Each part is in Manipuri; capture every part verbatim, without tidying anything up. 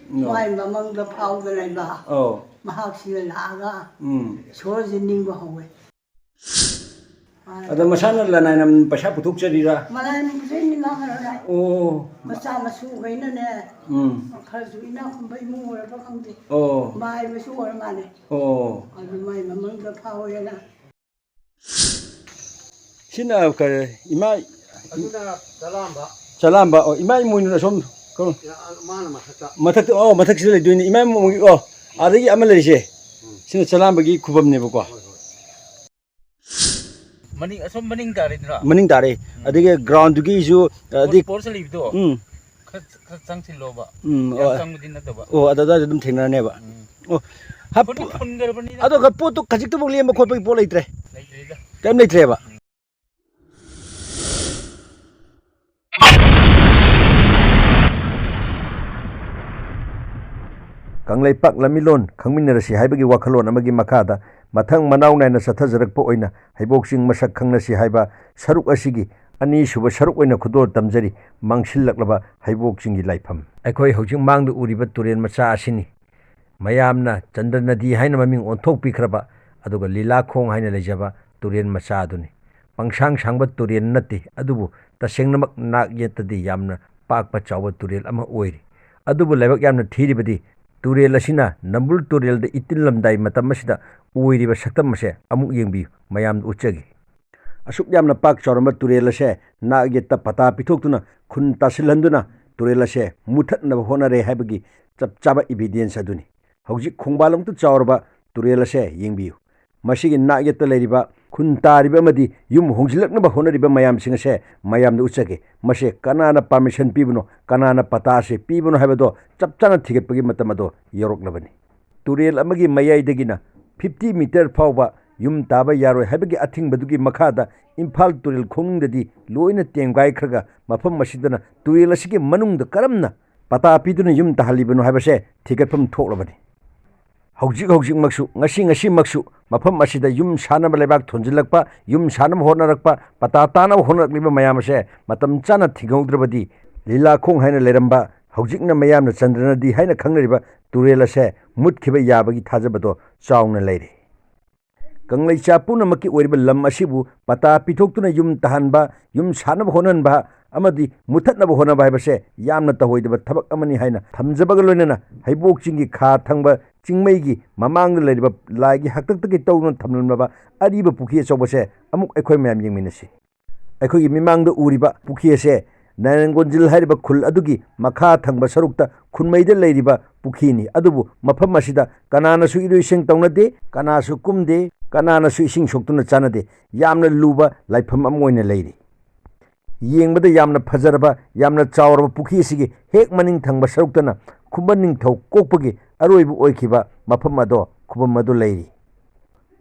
ꯃꯥꯏ ꯃꯃꯪꯗ ꯐꯥꯎꯗ ꯂꯩꯕ ꯑꯧ꯫ ꯃꯍꯥꯛꯁꯤꯅ ꯂꯥꯛꯑꯒ ꯎꯝ꯫ ꯁꯣꯔꯁꯦ ꯅꯤꯡꯕ ꯍꯧꯋꯦ꯫ ꯑꯗ ꯃꯁꯥꯅ ꯂꯅꯥꯏꯅ ꯄꯩꯁꯥ ꯄꯨꯊꯣꯛꯆꯔꯤꯔꯥ? ꯃꯅꯥꯏ ꯃꯨꯛꯁꯦ ꯃꯤ ꯃꯥꯡꯉꯔꯣꯏ꯫ ꯑꯣ꯫ ꯃꯆꯥ ꯃꯁꯨꯈꯩꯅꯅꯦ, ꯎꯝ꯫ ꯈꯔꯁꯨ ꯏꯅꯥꯛ ꯈꯨꯟꯕ ꯏꯃꯨꯡ ꯑꯣꯏꯔꯕ ꯈꯪꯗꯦ꯫ ꯑꯣ꯫ ꯃꯥꯏꯕꯁꯨ ꯑꯣꯏꯔ ꯃꯥꯜꯂꯦ꯫ ꯑꯣ꯫ ꯑꯗꯨ ꯃꯥꯏ ꯃꯃꯪꯗ ꯐꯥꯎꯋꯦꯅ꯫ ꯁꯤꯅ ꯀꯔꯤ? ꯏꯃꯥ ꯑꯗꯨꯅ ꯆꯂꯥꯝꯕ꯫ ꯆꯂꯥꯝꯕ꯫ ꯑꯣ, ꯏꯃꯥ ꯏꯃꯣꯏꯅꯨꯅ ꯑꯁꯣꯝ ꯀꯔꯣꯝ? ꯃꯥꯅ ꯃꯊꯛꯇ꯫ ꯃꯊꯛꯇ, ꯑꯣ, ꯃꯊꯛꯁꯤꯗ ꯂꯩꯗꯣꯏꯅꯤ꯫ ꯏꯃꯥ ꯏꯃꯣꯏꯅꯨꯒꯤ, ꯑꯣ, ꯑꯥꯗꯒꯤ ꯑꯃ ꯂꯩꯔꯤꯁꯦ꯫ ꯎꯝ꯫ ꯁꯤꯅ ꯆꯂꯥꯝꯕꯒꯤ ꯈꯨꯕꯝꯅꯦꯕꯀꯣ꯫ ꯍꯣꯏ, ꯍꯣꯏ꯫ ꯃꯅꯤꯡ, ꯑꯁꯣꯝ ꯃꯅꯤꯡ ꯇꯥꯔꯦꯗꯅ? ꯃꯅꯤꯡ ꯇꯥꯔꯦ꯫ ꯎꯝ꯫ ꯑꯗꯒꯤ ground ꯗꯨꯒꯤꯁꯨ, ꯑꯗꯒꯤ ꯄꯣꯔꯁ ꯂꯩꯕꯗꯣ? ꯎꯝ꯫ ꯈꯔ, ꯈꯔ ꯆꯪꯁꯤꯜꯂꯣꯕ꯫ ꯎꯝ, ꯌꯥꯝ ꯑꯣ꯫ ꯆꯪꯕꯗꯤ ꯅꯠꯇꯕ꯫ ꯑꯣ, ꯑꯗ ꯑꯗꯨꯋꯥꯏꯗ ꯑꯗꯨꯝ ꯊꯦꯡꯅꯔꯅꯦꯕ꯫ ꯎꯝ꯫ ꯑꯣ, ꯍꯥ, ꯐꯨꯟꯗꯤ ꯐꯨꯟꯈ꯭ꯔꯕꯅꯤꯗ꯫ ꯑꯗꯨꯒ ꯄꯣꯠꯇꯣ ꯈꯖꯤꯛꯇꯐꯥꯎ ꯂꯦꯝꯕ ꯈꯣꯠꯄꯒꯤ ꯄꯣꯠ ꯂꯩꯇ꯭ꯔꯦ? ꯂꯩꯇ꯭ꯔꯤꯗ꯫ ꯀꯩꯝ ꯂꯩꯇ꯭ꯔꯦꯕ? ꯎꯝ꯫ ꯀꯪꯂꯩꯄꯥꯛ ꯂꯝꯃꯤꯂꯣꯟ ꯈꯪꯃꯤꯟꯅꯔꯁꯤ ꯍꯥꯏꯕꯒꯤ ꯋꯥꯈꯜꯂꯣꯟ ꯑꯃꯒꯤ ꯃꯈꯥꯗ ꯃꯊꯪ ꯃꯅꯥꯎ ꯅꯥꯏꯅ ꯆꯠꯊꯖꯔꯛꯄ ꯑꯣꯏꯅ ꯍꯩꯕꯣꯛ ꯆꯤꯡ ꯃꯁꯛ ꯈꯪꯅꯁꯤ ꯍꯥꯏꯕ ꯁꯔꯨꯛ ꯑꯁꯤꯒꯤ ꯑꯅꯤꯁꯨꯕ ꯁꯔꯨꯛ ꯑꯣꯏꯅ ꯈꯨꯗꯣꯜ ꯇꯝꯖꯔꯤ, ꯃꯥꯡꯁꯤꯜꯂꯛꯂꯕ ꯍꯩꯕꯣꯛ ꯆꯤꯡꯒꯤ ꯂꯥꯏꯐꯝ꯫ ꯑꯩꯈꯣꯏ ꯍꯧꯖꯤꯛ ꯃꯥꯡꯗ ꯎꯔꯤꯕ ꯇꯨꯔꯦꯜ ꯃꯆꯥ ꯑꯁꯤꯅꯤ꯫ ꯃꯌꯥꯝꯅ ꯆꯟꯗ꯭ꯔ ꯅꯗꯤ ꯍꯥꯏꯅ ꯃꯃꯤꯡ ꯑꯣꯟꯊꯣꯛꯄꯤꯈ꯭ꯔꯕ, ꯑꯗꯨꯒ ꯂꯤꯂꯥꯈꯣꯡ ꯍꯥꯏꯅ ꯂꯩꯖꯕ ꯇꯨꯔꯦꯜ ꯃꯆꯥ ꯑꯗꯨꯅꯤ꯫ ꯄꯪꯁꯥꯡ ꯁꯥꯡꯕ ꯇꯨꯔꯦꯜ ꯅꯠꯇꯦ, ꯑꯗꯨꯕꯨ ꯇꯁꯦꯡꯅꯃꯛ ꯅꯥꯛ ꯌꯦꯠꯇꯗꯤ ꯌꯥꯝꯅ ꯄꯥꯛꯄ ꯆꯥꯎꯕ ꯇꯨꯔꯦꯜ ꯑꯃ ꯑꯣꯏꯔꯤ꯫ ꯑꯗꯨꯕꯨ ꯂꯥꯏꯕꯛ ꯌꯥꯝꯅ ꯊꯤꯔꯤꯕꯗꯤ, ꯇꯨꯔꯦꯜ ꯑꯁꯤꯅ ꯅꯝꯕꯨꯜ ꯇꯨꯔꯦꯜꯗ ꯏꯇꯤꯜꯂꯝꯗꯥꯏ ꯃꯇꯝ ꯑꯁꯤꯗ ꯑꯣꯏꯔꯤꯕ ꯁꯛꯇꯝ ꯑꯁꯦ ꯑꯃꯨꯛ ꯌꯦꯡꯕꯤꯌꯨ, ꯃꯌꯥꯝꯗ ꯎꯠꯆꯒꯦ꯫ ꯑꯁꯨꯛ ꯌꯥꯝꯅ ꯄꯥꯛ ꯆꯥꯎꯔꯝꯕ ꯇꯨꯔꯦꯜ ꯑꯁꯦ ꯅꯥꯛ ꯌꯦꯠꯇ ꯄꯇꯥ ꯄꯤꯊꯣꯛꯇꯨꯅ ꯈꯨꯟ ꯇꯥꯁꯤꯜꯍꯟꯗꯨꯅ ꯇꯨꯔꯦꯜ ꯑꯁꯦ ꯃꯨꯊꯠꯅꯕ ꯍꯣꯠꯅꯔꯦ ꯍꯥꯏꯕꯒꯤ ꯆꯞ ꯆꯥꯕ evidence ꯑꯗꯨꯅꯤ꯫ ꯍꯧꯖꯤꯛ ꯈꯣꯡꯕꯥꯜꯃꯨꯛꯇ ꯆꯥꯎꯔꯕ ꯇꯨꯔꯦꯜ ꯑꯁꯦ ꯌꯦꯡꯕꯤꯌꯨ꯫ ꯃꯁꯤꯒꯤ ꯅꯥꯛ ꯌꯦꯠꯇ ꯂꯩꯔꯤꯕ ꯈꯨꯟ ꯇꯥꯔꯤꯕ ꯑꯃꯗꯤ ꯌꯨꯝ ꯍꯣꯡꯖꯤꯜꯂꯛꯅꯕ ꯍꯣꯠꯅꯔꯤꯕ ꯃꯌꯥꯝꯁꯤꯡ ꯑꯁꯦ ꯃꯌꯥꯝꯗ ꯎꯠꯆꯒꯦ꯫ ꯃꯁꯦ ꯀꯅꯥꯅ permission ꯄꯤꯕꯅꯣ, ꯀꯅꯥꯅ ꯄꯇꯥ ꯑꯁꯦ ꯄꯤꯕꯅꯣ ꯍꯥꯏꯕꯗꯣ ꯆꯞ ꯆꯥꯅ ꯊꯤꯒꯠꯄꯒꯤ ꯃꯇꯝ ꯑꯗꯣ ꯌꯧꯔꯛꯂꯕꯅꯤ꯫ ꯇꯨꯔꯦꯜ ꯑꯃꯒꯤ ꯃꯌꯥꯏꯗꯒꯤꯅ fifty meter ꯐꯥꯎꯕ ꯌꯨꯝ ꯇꯥꯕ ꯌꯥꯔꯣꯏ ꯍꯥꯏꯕꯒꯤ ꯑꯊꯤꯡꯕꯗꯨꯒꯤ ꯃꯈꯥꯗ ꯏꯝꯐꯥꯜ ꯇꯨꯔꯦꯜ ꯈꯣꯡꯅꯨꯡꯗꯗꯤ ꯂꯣꯏꯅ ꯇꯦꯡꯒꯥꯏꯈ꯭ꯔꯒ ꯃꯐꯝ ꯑꯁꯤꯗꯅ ꯇꯨꯔꯦꯜ ꯑꯁꯤꯒꯤ ꯃꯅꯨꯡꯗ ꯀꯔꯝꯅ ꯄꯇꯥ ꯄꯤꯗꯨꯅ ꯌꯨꯝ ꯇꯥꯍꯜꯂꯤꯕꯅꯣ ꯍꯥꯏꯕꯁꯦ ꯊꯤꯒꯠꯐꯝ ꯊꯣꯛꯂꯕꯅꯤ꯫ ꯍꯧꯖꯤꯛ ꯍꯧꯖꯤꯛꯃꯛꯁꯨ, ꯉꯁꯤ ꯉꯁꯤꯃꯛꯁꯨ ꯃꯐꯝ ꯑꯁꯤꯗ ꯌꯨꯝ ꯁꯥꯅꯕ ꯂꯩꯕꯥꯛ ꯊꯣꯟꯖꯤꯜꯂꯛꯄ, ꯌꯨꯝ ꯁꯥꯅꯕ ꯍꯣꯠꯅꯔꯛꯄ, ꯄꯇꯥ ꯇꯥꯅꯕ ꯍꯣꯠꯅꯔꯛꯂꯤꯕ ꯃꯌꯥꯝ ꯑꯁꯦ ꯃꯇꯝ ꯆꯥꯅ ꯊꯤꯡꯍꯧꯗ꯭ꯔꯕꯗꯤ ꯂꯤꯂꯥꯈꯣꯡ ꯍꯥꯏꯅ ꯂꯩꯔꯝꯕ ꯍꯧꯖꯤꯛꯅ ꯃꯌꯥꯝꯅ ꯆꯟꯗ꯭ꯔ ꯅꯗꯤ ꯍꯥꯏꯅ ꯈꯪꯅꯔꯤꯕ ꯇꯨꯔꯦꯜ ꯑꯁꯦ ꯃꯨꯠꯈꯤꯕ ꯌꯥꯕꯒꯤ ꯊꯥꯖꯕꯗꯣ ꯆꯥꯎꯅ ꯂꯩꯔꯤ꯫ ꯀꯪꯂꯩꯆꯥ ꯄꯨꯝꯅꯃꯛꯀꯤ ꯑꯣꯏꯔꯤꯕ ꯂꯝ ꯑꯁꯤꯕꯨ ꯄꯇꯥ ꯄꯤꯊꯣꯛꯇꯨꯅ ꯌꯨꯝ ꯇꯥꯍꯟꯕ, ꯌꯨꯝ ꯁꯥꯅꯕ ꯍꯣꯠꯅꯍꯟꯕ ꯑꯃꯗꯤ ꯃꯨꯊꯠꯅꯕ ꯍꯣꯠꯅꯕ ꯍꯥꯏꯕꯁꯦ ꯌꯥꯝꯅ ꯇꯧꯍꯩꯗꯕ ꯊꯕꯛ ꯑꯃꯅꯤ ꯍꯥꯏꯅ ꯊꯝꯖꯕꯒ ꯂꯣꯏꯅꯅ ꯍꯩꯕꯣꯛ ꯆꯤꯡꯒꯤ ꯈꯥ ꯊꯪꯕ ꯆꯤꯡꯃꯩꯒꯤ ꯃꯃꯥꯡꯗ ꯂꯩꯔꯤꯕ ꯂꯥꯏꯒꯤ ꯍꯥꯛꯇꯛꯇꯒꯤ ꯇꯧꯗꯨꯅ ꯊꯝꯂꯝꯂꯕ ꯑꯔꯤꯕ ꯄꯨꯈ꯭ꯔꯤ ꯑꯆꯧꯕꯁꯦ ꯑꯃꯨꯛ ꯑꯩꯈꯣꯏ ꯃꯌꯥꯝ ꯌꯦꯡꯃꯤꯟꯅꯁꯤ꯫ ꯑꯩꯈꯣꯏꯒꯤ ꯃꯤꯃꯥꯡꯗ ꯎꯔꯤꯕ ꯄꯨꯈ꯭ꯔꯤ ꯑꯁꯦ ꯅꯥꯔꯥꯌꯟꯒꯣꯟꯖꯤꯜ ꯍꯥꯏꯔꯤꯕ ꯈꯨꯜ ꯑꯗꯨꯒꯤ ꯃꯈꯥ ꯊꯪꯕ ꯁꯔꯨꯛꯇ ꯈꯨꯟꯃꯩꯗ ꯂꯩꯔꯤꯕ ꯄꯨꯈ꯭ꯔꯤꯅꯤ꯫ ꯑꯗꯨꯕꯨ ꯃꯐꯝ ꯑꯁꯤꯗ ꯀꯅꯥꯅꯁꯨ ꯏꯔꯣꯏꯁꯦꯡ ꯇꯧꯅꯗꯦ, ꯀꯅꯥꯁꯨ ꯀꯨꯝꯗꯦ, ꯀꯅꯥꯅꯁꯨ ꯏꯁꯤꯡ ꯁꯣꯛꯇꯨꯅ ꯆꯥꯅꯗꯦ꯫ ꯌꯥꯝꯅ ꯂꯨꯕ ꯂꯥꯏꯐꯝ ꯑꯃ ꯑꯣꯏꯅ ꯂꯩꯔꯤ꯫ ꯌꯦꯡꯕꯗ ꯌꯥꯝꯅ ꯐꯖꯔꯕ, ꯌꯥꯝꯅ ꯆꯥꯎꯔꯕ ꯄꯨꯈ꯭ꯔꯤ ꯑꯁꯤꯒꯤ ꯍꯦꯛ ꯃꯅꯤꯡ ꯊꯪꯕ ꯁꯔꯨꯛꯇꯅ ꯈꯨꯃꯟ ꯅꯤꯡꯊꯧ ꯀꯣꯛꯄꯒꯤ ꯑꯔꯣꯏꯕ ꯑꯣꯏꯈꯤꯕ ꯃꯐꯝ ꯑꯗꯣ, ꯈꯨꯕꯝ ꯑꯗꯨ ꯂꯩꯔꯤ꯫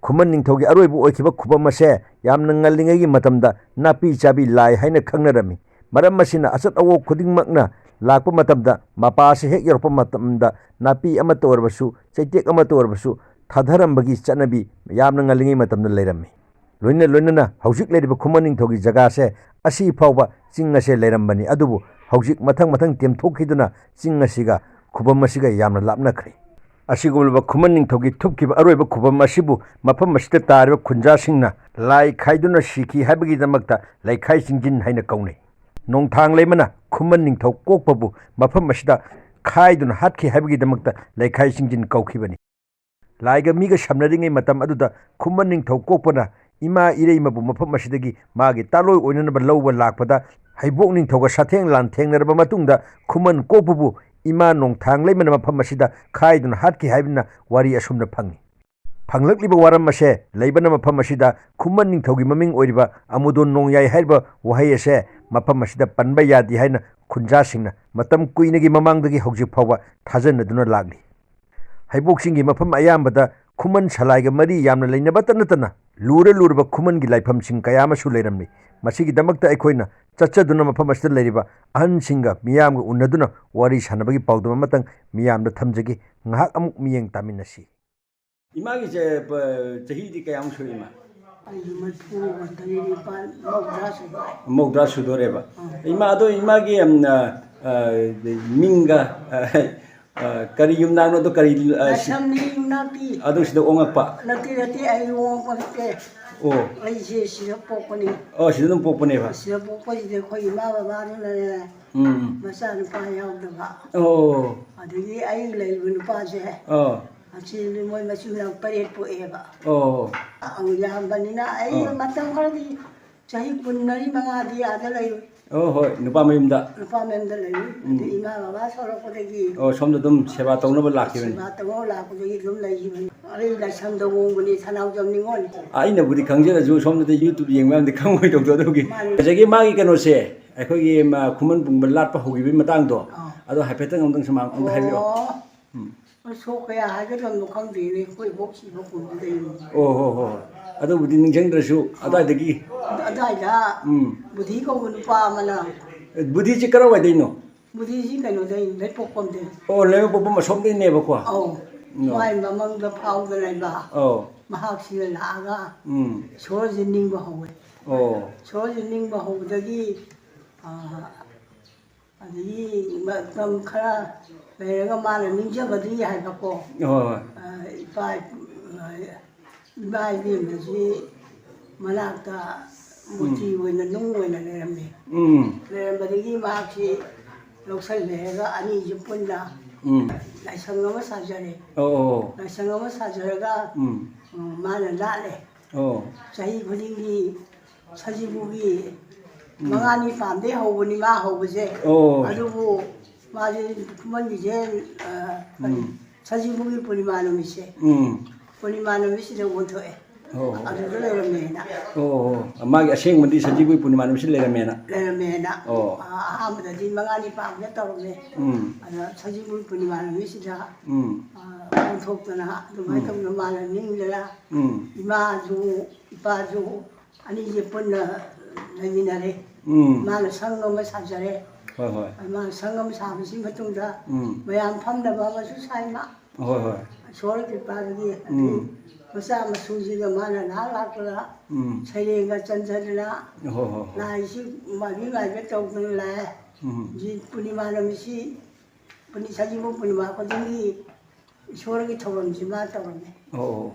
ꯈꯨꯃꯟ ꯅꯤꯡꯊꯧꯒꯤ ꯑꯔꯣꯏꯕ ꯑꯣꯏꯈꯤꯕ ꯈꯨꯕꯝ ꯑꯁꯦ ꯌꯥꯝꯅ ꯉꯜꯂꯤꯉꯩꯒꯤ ꯃꯇꯝꯗ ꯅꯥꯄꯤ ꯆꯥꯕꯤ ꯂꯥꯏ ꯍꯥꯏꯅ ꯈꯪꯅꯔꯝꯃꯤ꯫ ꯃꯔꯝ ꯑꯁꯤꯅ ꯑꯆꯠ ꯑꯋꯣꯛ ꯈꯨꯗꯤꯡꯃꯛꯅ ꯂꯥꯛꯄ ꯃꯇꯝꯗ ꯃꯄꯥ ꯑꯁꯤ ꯍꯦꯛ ꯌꯧꯔꯛꯄ ꯃꯇꯝꯗ ꯅꯥꯄꯤ ꯑꯃꯠꯇ ꯑꯣꯏꯔꯕꯁꯨ, ꯆꯩꯇꯦꯛ ꯑꯃꯠꯇ ꯑꯣꯏꯔꯕꯁꯨ ꯊꯥꯗꯔꯝꯕꯒꯤ ꯆꯠꯅꯕꯤ ꯌꯥꯝꯅ ꯉꯜꯂꯤꯉꯩ ꯃꯇꯝꯗ ꯂꯩꯔꯝꯃꯤ꯫ ꯂꯣꯏꯅ ꯂꯣꯏꯅꯅ ꯍꯧꯖꯤꯛ ꯂꯩꯔꯤꯕ ꯈꯨꯃꯟ ꯅꯤꯡꯊꯧꯒꯤ ꯖꯒꯥꯁꯦ ꯑꯁꯤ ꯐꯥꯎꯕ ꯆꯤꯡ ꯑꯁꯦ ꯂꯩꯔꯝꯕꯅꯤ꯫ ꯑꯗꯨꯕꯨ ꯍꯧꯖꯤꯛ ꯃꯊꯪ ꯃꯊꯪ ꯇꯦꯝꯊꯣꯛꯈꯤꯗꯨꯅ ꯆꯤꯡ ꯑꯁꯤꯒ ꯈꯨꯕꯝ ꯑꯁꯤꯒ ꯌꯥꯝꯅ ꯂꯥꯞꯅꯈ꯭ꯔꯦ꯫ ꯑꯁꯤꯒꯨꯝꯂꯕ ꯈꯨꯃꯟ ꯅꯤꯡꯊꯧꯒꯤ ꯊꯨꯞꯈꯤꯕ ꯑꯔꯣꯏꯕ ꯈꯨꯕꯝ ꯑꯁꯤꯕꯨ ꯃꯐꯝ ꯑꯁꯤꯗ ꯇꯥꯔꯤꯕ ꯈꯨꯟꯖꯥꯁꯤꯡꯅ ꯂꯥꯏ ꯈꯥꯏꯗꯨꯅ ꯁꯤꯈꯤ ꯍꯥꯏꯕꯒꯤꯗꯃꯛꯇ ꯂꯩꯈꯥꯏ ꯆꯤꯡꯖꯤꯟ ꯍꯥꯏꯅ ꯀꯧꯅꯩ꯫ ꯅꯣꯡꯊꯥꯡ ꯂꯩꯃꯅ ꯈꯨꯃꯟ ꯅꯤꯡꯊꯧ ꯀꯣꯛꯄꯕꯨ ꯃꯐꯝ ꯑꯁꯤꯗ ꯈꯥꯏꯗꯨꯅ ꯍꯥꯠꯈꯤ ꯍꯥꯏꯕꯒꯤꯗꯃꯛꯇ ꯂꯩꯈꯥꯏ ꯆꯤꯡꯖꯤꯟ ꯀꯧꯈꯤꯕꯅꯤ꯫ ꯂꯥꯏꯒ ꯃꯤꯒ ꯁꯝꯅꯔꯤꯉꯩ ꯃꯇꯝ ꯑꯗꯨꯗ ꯈꯨꯃꯟ ꯅꯤꯡꯊꯧ ꯀꯣꯛꯄꯅ ꯏꯃꯥ ꯏꯔꯩꯃꯕꯨ ꯃꯐꯝ ꯑꯁꯤꯗꯒꯤ ꯃꯥꯒꯤ ꯇꯥꯂꯣꯏ ꯑꯣꯏꯅꯅꯕ ꯂꯧꯕ ꯂꯥꯛꯄꯗ ꯍꯩꯕꯣꯛ ꯅꯤꯡꯊꯧꯒ ꯁꯥꯊꯦꯡ ꯂꯥꯟꯊꯦꯡꯅꯔꯕ ꯃꯇꯨꯡꯗ ꯈꯨꯃꯟ ꯀꯣꯛꯄꯕꯨ ꯏꯃꯥ ꯅꯣꯡꯊꯥꯡ ꯂꯩꯃꯅ ꯃꯐꯝ ꯑꯁꯤꯗ ꯈꯥꯏꯗꯨꯅ ꯍꯥꯠꯈꯤ ꯍꯥꯏꯕꯅ ꯋꯥꯔꯤ ꯑꯁꯨꯝꯅ ꯐꯪꯏ꯫ ꯐꯪꯂꯛꯂꯤꯕ ꯋꯥꯔꯝ ꯑꯁꯦ ꯂꯩꯕꯅ ꯃꯐꯝ ꯑꯁꯤꯗ ꯈꯨꯃꯟ ꯅꯤꯡꯊꯧꯒꯤ ꯃꯃꯤꯡ ꯑꯣꯏꯔꯤꯕ ꯑꯃꯨꯗꯣꯟ ꯅꯣꯡꯌꯥꯏ ꯍꯥꯏꯔꯤꯕ ꯋꯥꯍꯩ ꯑꯁꯦ ꯃꯐꯝ ꯑꯁꯤꯗ ꯄꯟꯕ ꯌꯥꯗꯦ ꯍꯥꯏꯅ ꯈꯨꯟꯖꯥꯁꯤꯡꯅ ꯃꯇꯝ ꯀꯨꯏꯅꯒꯤ ꯃꯃꯥꯡꯗꯒꯤ ꯍꯧꯖꯤꯛ ꯐꯥꯎꯕ ꯊꯥꯖꯅꯗꯨꯅ ꯂꯥꯛꯂꯤ꯫ ꯍꯩꯕꯣꯛ ꯆꯤꯡꯒꯤ ꯃꯐꯝ ꯑꯌꯥꯝꯕꯗ ꯈꯨꯃꯟ ꯁꯂꯥꯏꯒ ꯃꯔꯤ ꯌꯥꯝꯅ ꯂꯩꯅꯕꯇ ꯅꯠꯇꯅ ꯂꯨꯔ ꯂꯨꯔꯕ ꯈꯨꯃꯟꯒꯤ ꯂꯥꯏꯐꯝꯁꯤꯡ ꯀꯌꯥ ꯑꯃꯁꯨ ꯂꯩꯔꯝꯂꯤ꯫ ꯃꯁꯤꯒꯤꯗꯃꯛꯇ ꯑꯩꯈꯣꯏꯅ ꯆꯠꯆꯗꯨꯅ ꯃꯐꯝ ꯑꯁꯤꯗ ꯂꯩꯔꯤꯕ ꯑꯍꯟꯁꯤꯡꯒ ꯃꯤꯌꯥꯝꯒ ꯎꯅꯗꯨꯅ ꯋꯥꯔꯤ ꯁꯥꯟꯅꯕꯒꯤ ꯄꯥꯎꯗꯝ ꯑꯃꯇꯪ ꯃꯤꯌꯥꯝꯗ ꯊꯝꯖꯒꯦ꯫ ꯉꯥꯏꯍꯥꯛ ꯑꯃꯨꯛ ꯃꯤꯠꯌꯦꯡ ꯇꯥꯃꯤꯟꯅꯁꯤ꯫ ꯏꯃꯥꯒꯤꯁꯦ, ꯄ-, ꯆꯍꯤꯗꯤ ꯀꯌꯥꯃꯨꯛ ꯁꯨꯔꯦ, ꯏꯃꯥ? ꯑꯩꯁꯨ ꯃꯔꯤꯐꯨꯒ ꯇꯔꯦꯠ ꯅꯤꯄꯥꯜ, ꯃꯧꯗ꯭ꯔꯥ ꯁꯨꯗꯣꯔꯦ꯫ ꯃꯧꯗ꯭ꯔꯥ ꯁꯨꯗꯣꯔꯦꯕ꯫ ꯑꯥ꯫ ꯏꯃꯥ, ꯑꯗꯣ ꯏꯃꯥꯒꯤ, ꯌꯥꯝꯅ, ꯑ, ꯃꯤꯡꯒ, ꯑ, ꯑ, ꯀꯔꯤ ꯌꯨꯝꯅꯥꯛꯅꯣ? ꯑꯗꯨ ꯀꯔꯤ, ꯑ, ꯁꯤ- ꯂꯥꯏꯁ꯭ꯔꯝꯅꯤ ꯌꯨꯝꯅꯥꯛꯇꯤ꯫ ꯑꯗꯨ ꯁꯤꯗ ꯑꯣꯉꯛꯄ? ꯅꯠꯇꯦ, ꯅꯠꯇꯦ, ꯑꯩ ꯑꯣꯉꯛꯄ ꯅꯠꯇꯦ꯫ ꯑꯣ꯫ ꯑꯩꯁꯦ ꯁꯤꯗ ꯄꯣꯛꯄꯅꯤ꯫ ꯑꯣ, ꯁꯤꯗ ꯑꯗꯨꯝ ꯄꯣꯛꯄꯅꯦꯕ? ꯁꯤꯗ ꯄꯣꯛꯄꯁꯤꯗ ꯑꯩꯈꯣꯏ ꯏꯃꯥ ꯕꯕꯥꯗꯨꯅꯅꯦ, ꯎꯝ, ꯎꯝ꯫ ꯃꯆꯥꯅꯨꯄꯥ ꯌꯥꯎꯗꯕ꯫ ꯑꯣ꯫ ꯑꯗꯒꯤ ꯑꯩ ꯂꯩꯔꯤꯕ ꯅꯨꯄꯥꯁꯦ, ꯑꯣ꯫ ꯑꯁꯤ ꯃꯣꯏ ꯃꯆꯤꯟ ꯃꯅꯥꯎ ꯇꯔꯦꯠ ꯄꯣꯛꯑꯦꯕ꯫ ꯑꯣ꯫ ꯑꯧ, ꯌꯥꯝꯕꯅꯤꯅ ꯑꯩ, ꯑꯣ, ꯃꯇꯝ ꯈꯔꯗꯤ ꯆꯍꯤ ꯀꯨꯟ ꯃꯔꯤ ꯃꯉꯥꯗꯤ ꯑꯥꯗ ꯂꯩꯔꯨꯏ꯫ ꯑꯣ, ꯍꯣꯏ, ꯅꯨꯄꯥ ꯃꯌꯨꯝꯗ꯫ ꯅꯨꯄꯥ ꯃꯌꯨꯝꯗ ꯂꯩꯔꯨꯏ꯫ ꯎꯝ꯫ ꯑꯗꯩ ꯏꯃꯥ ꯕꯕꯥ ꯁꯣꯔꯛꯄꯗꯒꯤ ꯑꯣ, ꯁꯣꯝꯗ ꯑꯗꯨꯝ ꯁꯦꯕꯥ ꯇꯧꯅꯕ ꯂꯥꯛꯈꯤꯕꯅꯤ꯫ ꯁꯦꯕꯥ ꯇꯧꯅꯕ ꯂꯥꯛꯄꯗꯒꯤ ꯑꯗꯨꯝ ꯂꯩꯈꯤꯕꯅꯤ꯫ ꯑꯩ ꯂꯥꯏꯁ꯭ꯔꯝꯗ ꯑꯣꯡꯕꯅꯤ, ꯁꯅꯥꯎꯖꯝ ꯅꯤꯉꯣꯜ꯫ ꯑꯩꯅꯕꯨꯗꯤ ꯈꯪꯖꯔꯁꯨ, ꯁꯣꯝꯗꯗꯤ YouTube ꯌꯦꯡꯕ ꯃꯌꯥꯝꯗꯤ ꯈꯪꯉꯣꯏꯗꯧꯗꯣ, ꯑꯗꯨꯒꯤ꯫ ꯃꯥꯅꯤ꯫ ꯉꯁꯥꯏꯒꯤ ꯃꯥꯒꯤ ꯀꯩꯅꯣꯁꯦ, ꯑꯩꯈꯣꯏꯒꯤ, ꯃ, ꯈꯨꯃꯟ ꯄꯨꯡꯕ ꯂꯥꯠꯄ ꯍꯧꯈꯤꯕꯒꯤ ꯃꯇꯥꯡꯗꯣ, ꯑꯥ꯫ ꯑꯗꯣ ꯍꯥꯏꯐꯦꯠꯇꯪ ꯑꯃꯨꯛꯇꯪ ꯁꯨꯃꯥꯏꯅ ꯑꯃꯨꯛꯇ ꯍꯥꯏꯕꯤꯔꯛꯑꯣ꯫ ꯑꯣ꯫ ꯎꯝ꯫ ꯁꯣꯛ ꯀꯌꯥ ꯍꯥꯏꯒꯗꯕꯅꯣ ꯈꯪꯗꯦꯅꯦ, ꯑꯩꯈꯣꯏ ꯏꯕꯣꯛ ꯁꯤꯕ ꯀꯨꯝꯗꯨꯗꯩꯅꯦ꯫ ꯑꯣ, ꯍꯣ, ꯍꯣ꯫ ꯑꯗꯨꯕꯨꯗꯤ ꯅꯤꯡꯁꯤꯡꯗ꯭ꯔꯁꯨ, ꯑꯗꯥꯏꯗꯒꯤ꯫ ꯑꯗꯥꯏꯗ ꯎꯝ꯫ ꯕꯨꯙꯤ ꯀꯧꯕ ꯅꯨꯄꯥ ꯑꯃꯅ꯫ ꯑꯦ, ꯕꯨꯙꯤꯁꯤ ꯀꯔꯥꯏꯋꯥꯏꯗꯩꯅꯣ? ꯕꯨꯙꯤꯁꯤ ꯀꯩꯅꯣꯗꯩ, ꯂꯩꯄꯣꯛꯄꯝꯗꯩ꯫ ꯑꯣ, ꯂꯩꯄꯣꯛꯄꯝ ꯑꯁꯣꯝꯗꯩꯅꯦꯕꯀꯣ? ꯑꯧ꯫ ꯎꯝ꯫ ꯃꯥꯏ ꯃꯃꯪꯗ ꯐꯥꯎꯗ ꯂꯩꯕ꯫ ꯑꯧ꯫ ꯃꯍꯥꯛꯁꯤꯅ ꯂꯥꯛꯑꯒ ꯎꯝ꯫ ꯏꯁꯣꯔꯁꯦ ꯅꯤꯡꯕ ꯍꯧꯋꯦ꯫ ꯑꯣ꯫ ꯏꯁꯣꯔꯁꯦ ꯅꯤꯡꯕ ꯍꯧꯕꯗꯒꯤ, ꯑꯥ, ꯑꯗꯒꯤ ꯃꯇꯝ ꯈꯔ ꯂꯩꯔꯒ ꯃꯥꯅ ꯅꯤꯡꯖꯕꯗꯤ ꯍꯥꯏꯕꯀꯣ꯫ ꯍꯣꯏ, ꯍꯣꯏ꯫ ꯑ, ꯏꯄꯥ, ꯑ, ꯏꯃꯥ ꯏꯕꯦꯟꯅꯁꯤ ꯃꯅꯥꯛꯇ ꯃꯨꯔꯇꯤ ꯎꯝ꯫ ꯑꯣꯏꯅ, ꯅꯨꯡ ꯑꯣꯏꯅ ꯂꯩꯔꯝꯃꯤ꯫ ꯎꯝ꯫ ꯂꯩꯔꯝꯕꯗꯒꯤ ꯃꯍꯥꯛꯁꯤ ꯂꯧꯁꯜꯂꯦ ꯍꯥꯏꯔꯒ ꯑꯅꯤꯁꯤ ꯄꯨꯟꯅ ꯎꯝ꯫ ꯂꯥꯏꯁꯪ ꯑꯃ ꯁꯥꯖꯔꯦ꯫ ꯑꯣ, ꯑꯣ꯫ ꯂꯥꯏꯁꯪ ꯑꯃ ꯁꯥꯖꯔꯒ, ꯎꯝ꯫ ꯎꯝ, ꯃꯥꯅ ꯂꯥꯠꯂꯦ꯫ ꯑꯣ꯫ ꯆꯍꯤ ꯈꯨꯗꯤꯡꯒꯤ ꯁꯖꯤꯕꯨꯒꯤ ꯎꯝ꯫ ꯃꯉꯥꯅꯤ ꯄꯥꯟꯕꯗꯩ ꯍꯧꯕꯅꯤ ꯃꯥ ꯍꯧꯕꯁꯦ꯫ ꯑꯣ꯫ ꯑꯗꯨꯕꯨ ꯃꯥꯁꯦ ꯈꯨꯃꯟꯒꯤꯁꯦ, ꯑ, ꯀꯔꯤ, ꯎꯝ꯫ ꯁꯖꯤꯕꯨꯒꯤ ꯄꯨꯔꯅꯤꯃꯥ ꯅꯨꯃꯤꯠꯁꯦ꯫ ꯎꯝ꯫ ꯄꯨꯔꯅꯤꯃꯥ ꯅꯨꯃꯤꯠꯁꯤꯗ ꯑꯣꯟꯊꯣꯛꯑꯦ꯫ ꯑꯣ꯫ ꯑꯗꯨꯗ ꯂꯩꯔꯝꯃꯦꯅ꯫ ꯑꯣ, ꯑꯣ꯫ ꯃꯥꯒꯤ ꯑꯁꯦꯡꯕꯗꯤ ꯁꯖꯤꯕꯨꯒꯤ ꯄꯨꯔꯅꯤꯃꯥ ꯅꯨꯃꯤꯠꯁꯤ ꯂꯩꯔꯝꯃꯦꯅ꯫ ꯂꯩꯔꯝꯃꯦꯅ꯫ ꯑꯣ꯫ ꯑ-, ꯑꯍꯥꯟꯕꯗꯗꯤ ꯃꯉꯥꯅꯤ ꯄꯥꯟꯕꯗ ꯇꯧꯔꯝꯃꯦ꯫ ꯎꯝ꯫ ꯑꯗ ꯁꯖꯤꯕꯨꯒꯤ ꯄꯨꯔꯅꯤꯃꯥ ꯅꯨꯃꯤꯠꯁꯤꯗ, ꯎꯝ꯫ ꯑ, ꯑꯣꯟꯊꯣꯛꯇꯅ ꯑꯗꯨꯃꯥꯏꯅ ꯎꯝ꯫ ꯇꯧꯗꯅ ꯃꯥꯅ ꯅꯤꯡꯗꯅ ꯎꯝ꯫ ꯏꯃꯥꯁꯨ ꯏꯄꯥꯁꯨ ꯑꯅꯤꯁꯦ ꯄꯨꯟꯅ ꯂꯩꯃꯤꯟꯅꯔꯦ꯫ ꯎꯝ꯫ ꯃꯥꯅ ꯁꯪ ꯑꯃ ꯁꯥꯖꯔꯦ꯫ ꯍꯣꯏ, ꯍꯣꯏ꯫ ꯃꯥꯅ ꯁꯪ ꯑꯃ ꯁꯥꯕꯁꯤ ꯃꯇꯨꯡꯗ ꯎꯝ꯫ ꯃꯌꯥꯝ ꯐꯝꯅꯕ ꯑꯃꯁꯨ ꯁꯥꯏ ꯃꯥ꯫ ꯍꯣꯏ, ꯍꯣꯏ꯫ ꯏꯁꯣꯔꯒꯤ ꯀ꯭ꯔꯤꯄꯥꯗꯒꯤ ꯑꯗꯩ ꯎꯝ꯫ ꯃꯆꯥ ꯃꯁꯨꯁꯤꯒ ꯃꯥꯅ ꯂꯥꯛ ꯂꯥꯛꯇꯅ ꯎꯝ꯫ ꯁꯩꯔꯦꯡꯒ ꯆꯟꯖꯗꯅ ꯍꯣꯏ, ꯍꯣꯏ, ꯍꯣꯏ꯫ ꯂꯥꯏꯁꯤ ꯃꯥꯏꯕꯤ ꯃꯥꯏꯕꯤ ꯇꯧꯗꯅ ꯂꯥꯛꯑꯦ꯫ ꯎꯝ꯫ ꯍꯧꯖꯤꯛ ꯄꯨꯔꯅꯤꯃꯥ ꯅꯨꯃꯤꯠꯁꯤ, ꯄꯨꯔꯅꯤ-, ꯁꯖꯤꯕꯨ ꯄꯨꯔꯅꯤꯃꯥ ꯈꯨꯗꯤꯡꯒꯤ ꯏꯁꯣꯔꯒꯤ ꯊꯧꯔꯝꯁꯤ ꯃꯥ ꯇꯧꯔꯝꯃꯦ꯫ ꯑꯣ, ꯑꯣ꯫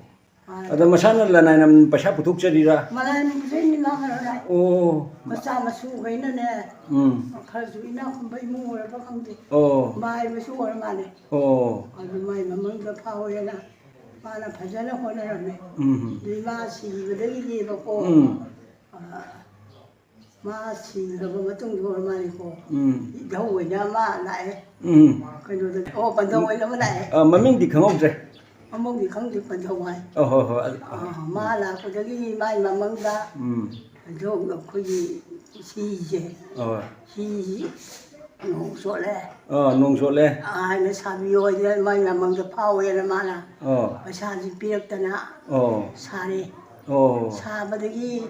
ꯃꯥꯅ ꯑꯗ ꯃꯁꯥꯅ ꯂꯅꯥꯏꯅ ꯄꯩꯁꯥ ꯄꯨꯊꯣꯛꯆꯔꯤꯔꯥ? ꯃꯂꯥꯏꯅ ꯄꯨꯊꯣꯛꯏꯅꯤ, ꯃꯥ ꯃꯔꯥꯏ꯫ ꯑꯣ꯫ ꯃꯆꯥ ꯃꯁꯨꯈꯩꯅꯅꯦ, ꯎꯝ꯫ ꯈꯔꯁꯨ ꯏꯅꯥꯛ ꯈꯨꯟꯕ ꯏꯃꯨꯡ ꯑꯣꯏꯔꯕ ꯈꯪꯗꯦ꯫ ꯑꯣ꯫ ꯃꯥꯏꯕꯁꯨ ꯑꯣꯏꯔ ꯃꯥꯜꯂꯦ꯫ ꯑꯣ꯫ ꯑꯗꯨ ꯃꯥꯏ ꯃꯃꯥꯡꯗ ꯐꯥꯎꯋꯦꯅ ꯃꯥꯅ ꯐꯖꯅ ꯍꯣꯠꯅꯔꯝꯃꯦ꯫ ꯎꯝ꯫ ꯑꯗꯨ ꯏꯃꯥ ꯁꯤꯈꯤꯕꯗꯒꯤꯗꯤꯕꯀꯣ, ꯎꯝ꯫ ꯑ, ꯃꯥ ꯁꯤꯈ꯭ꯔꯕ ꯃꯇꯨꯡꯗ ꯑꯣꯏꯔ ꯃꯥꯜꯂꯦꯀꯣ꯫ ꯎꯝ꯫ ꯏꯙꯧ ꯑꯣꯏꯅ ꯑꯃ ꯂꯥꯛꯑꯦ꯫ ꯎꯝ꯫ ꯀꯩꯅꯣꯗ, ꯑꯣ, ꯄꯟꯊꯧ ꯑꯣꯏꯅ ꯑꯃ ꯂꯥꯛꯑꯦ꯫ ꯑ, ꯃꯃꯤꯡꯗꯤ ꯈꯪꯍꯧꯗ꯭ꯔꯦ꯫ ꯃꯃꯤꯡꯗꯤ ꯈꯪꯗꯦ, ꯄꯟꯊꯧ ꯍꯥꯏ꯫ ꯑ, ꯍꯣꯏ, ꯍꯣꯏ, ꯑ, ꯑ, ꯃꯥ ꯂꯥꯛꯄꯗꯒꯤ ꯃꯥꯏ ꯃꯃꯪꯗ ꯎꯝ꯫ ꯄꯟꯊꯧ ꯑꯩꯈꯣꯏꯒꯤ ꯁꯤꯁꯦ, ꯍꯣꯏ꯫ ꯁꯤꯁꯤ ꯅꯣꯡ ꯆꯣꯠꯂꯦ꯫ ꯑ, ꯅꯣꯡ ꯆꯣꯠꯂꯦ꯫ ꯍꯥꯏꯅ ꯁꯥꯕꯤꯌꯣ ꯍꯥꯏꯗꯅ ꯃꯥꯏ ꯃꯃꯪꯗ ꯐꯥꯎꯋꯦꯅ ꯃꯥꯅ ꯑ꯫ ꯄꯩꯁꯥꯁꯤ ꯄꯤꯔꯛꯇꯅ ꯑꯣ꯫ ꯁꯥꯔꯦ꯫ ꯑꯣ꯫ ꯁꯥꯕꯗꯒꯤ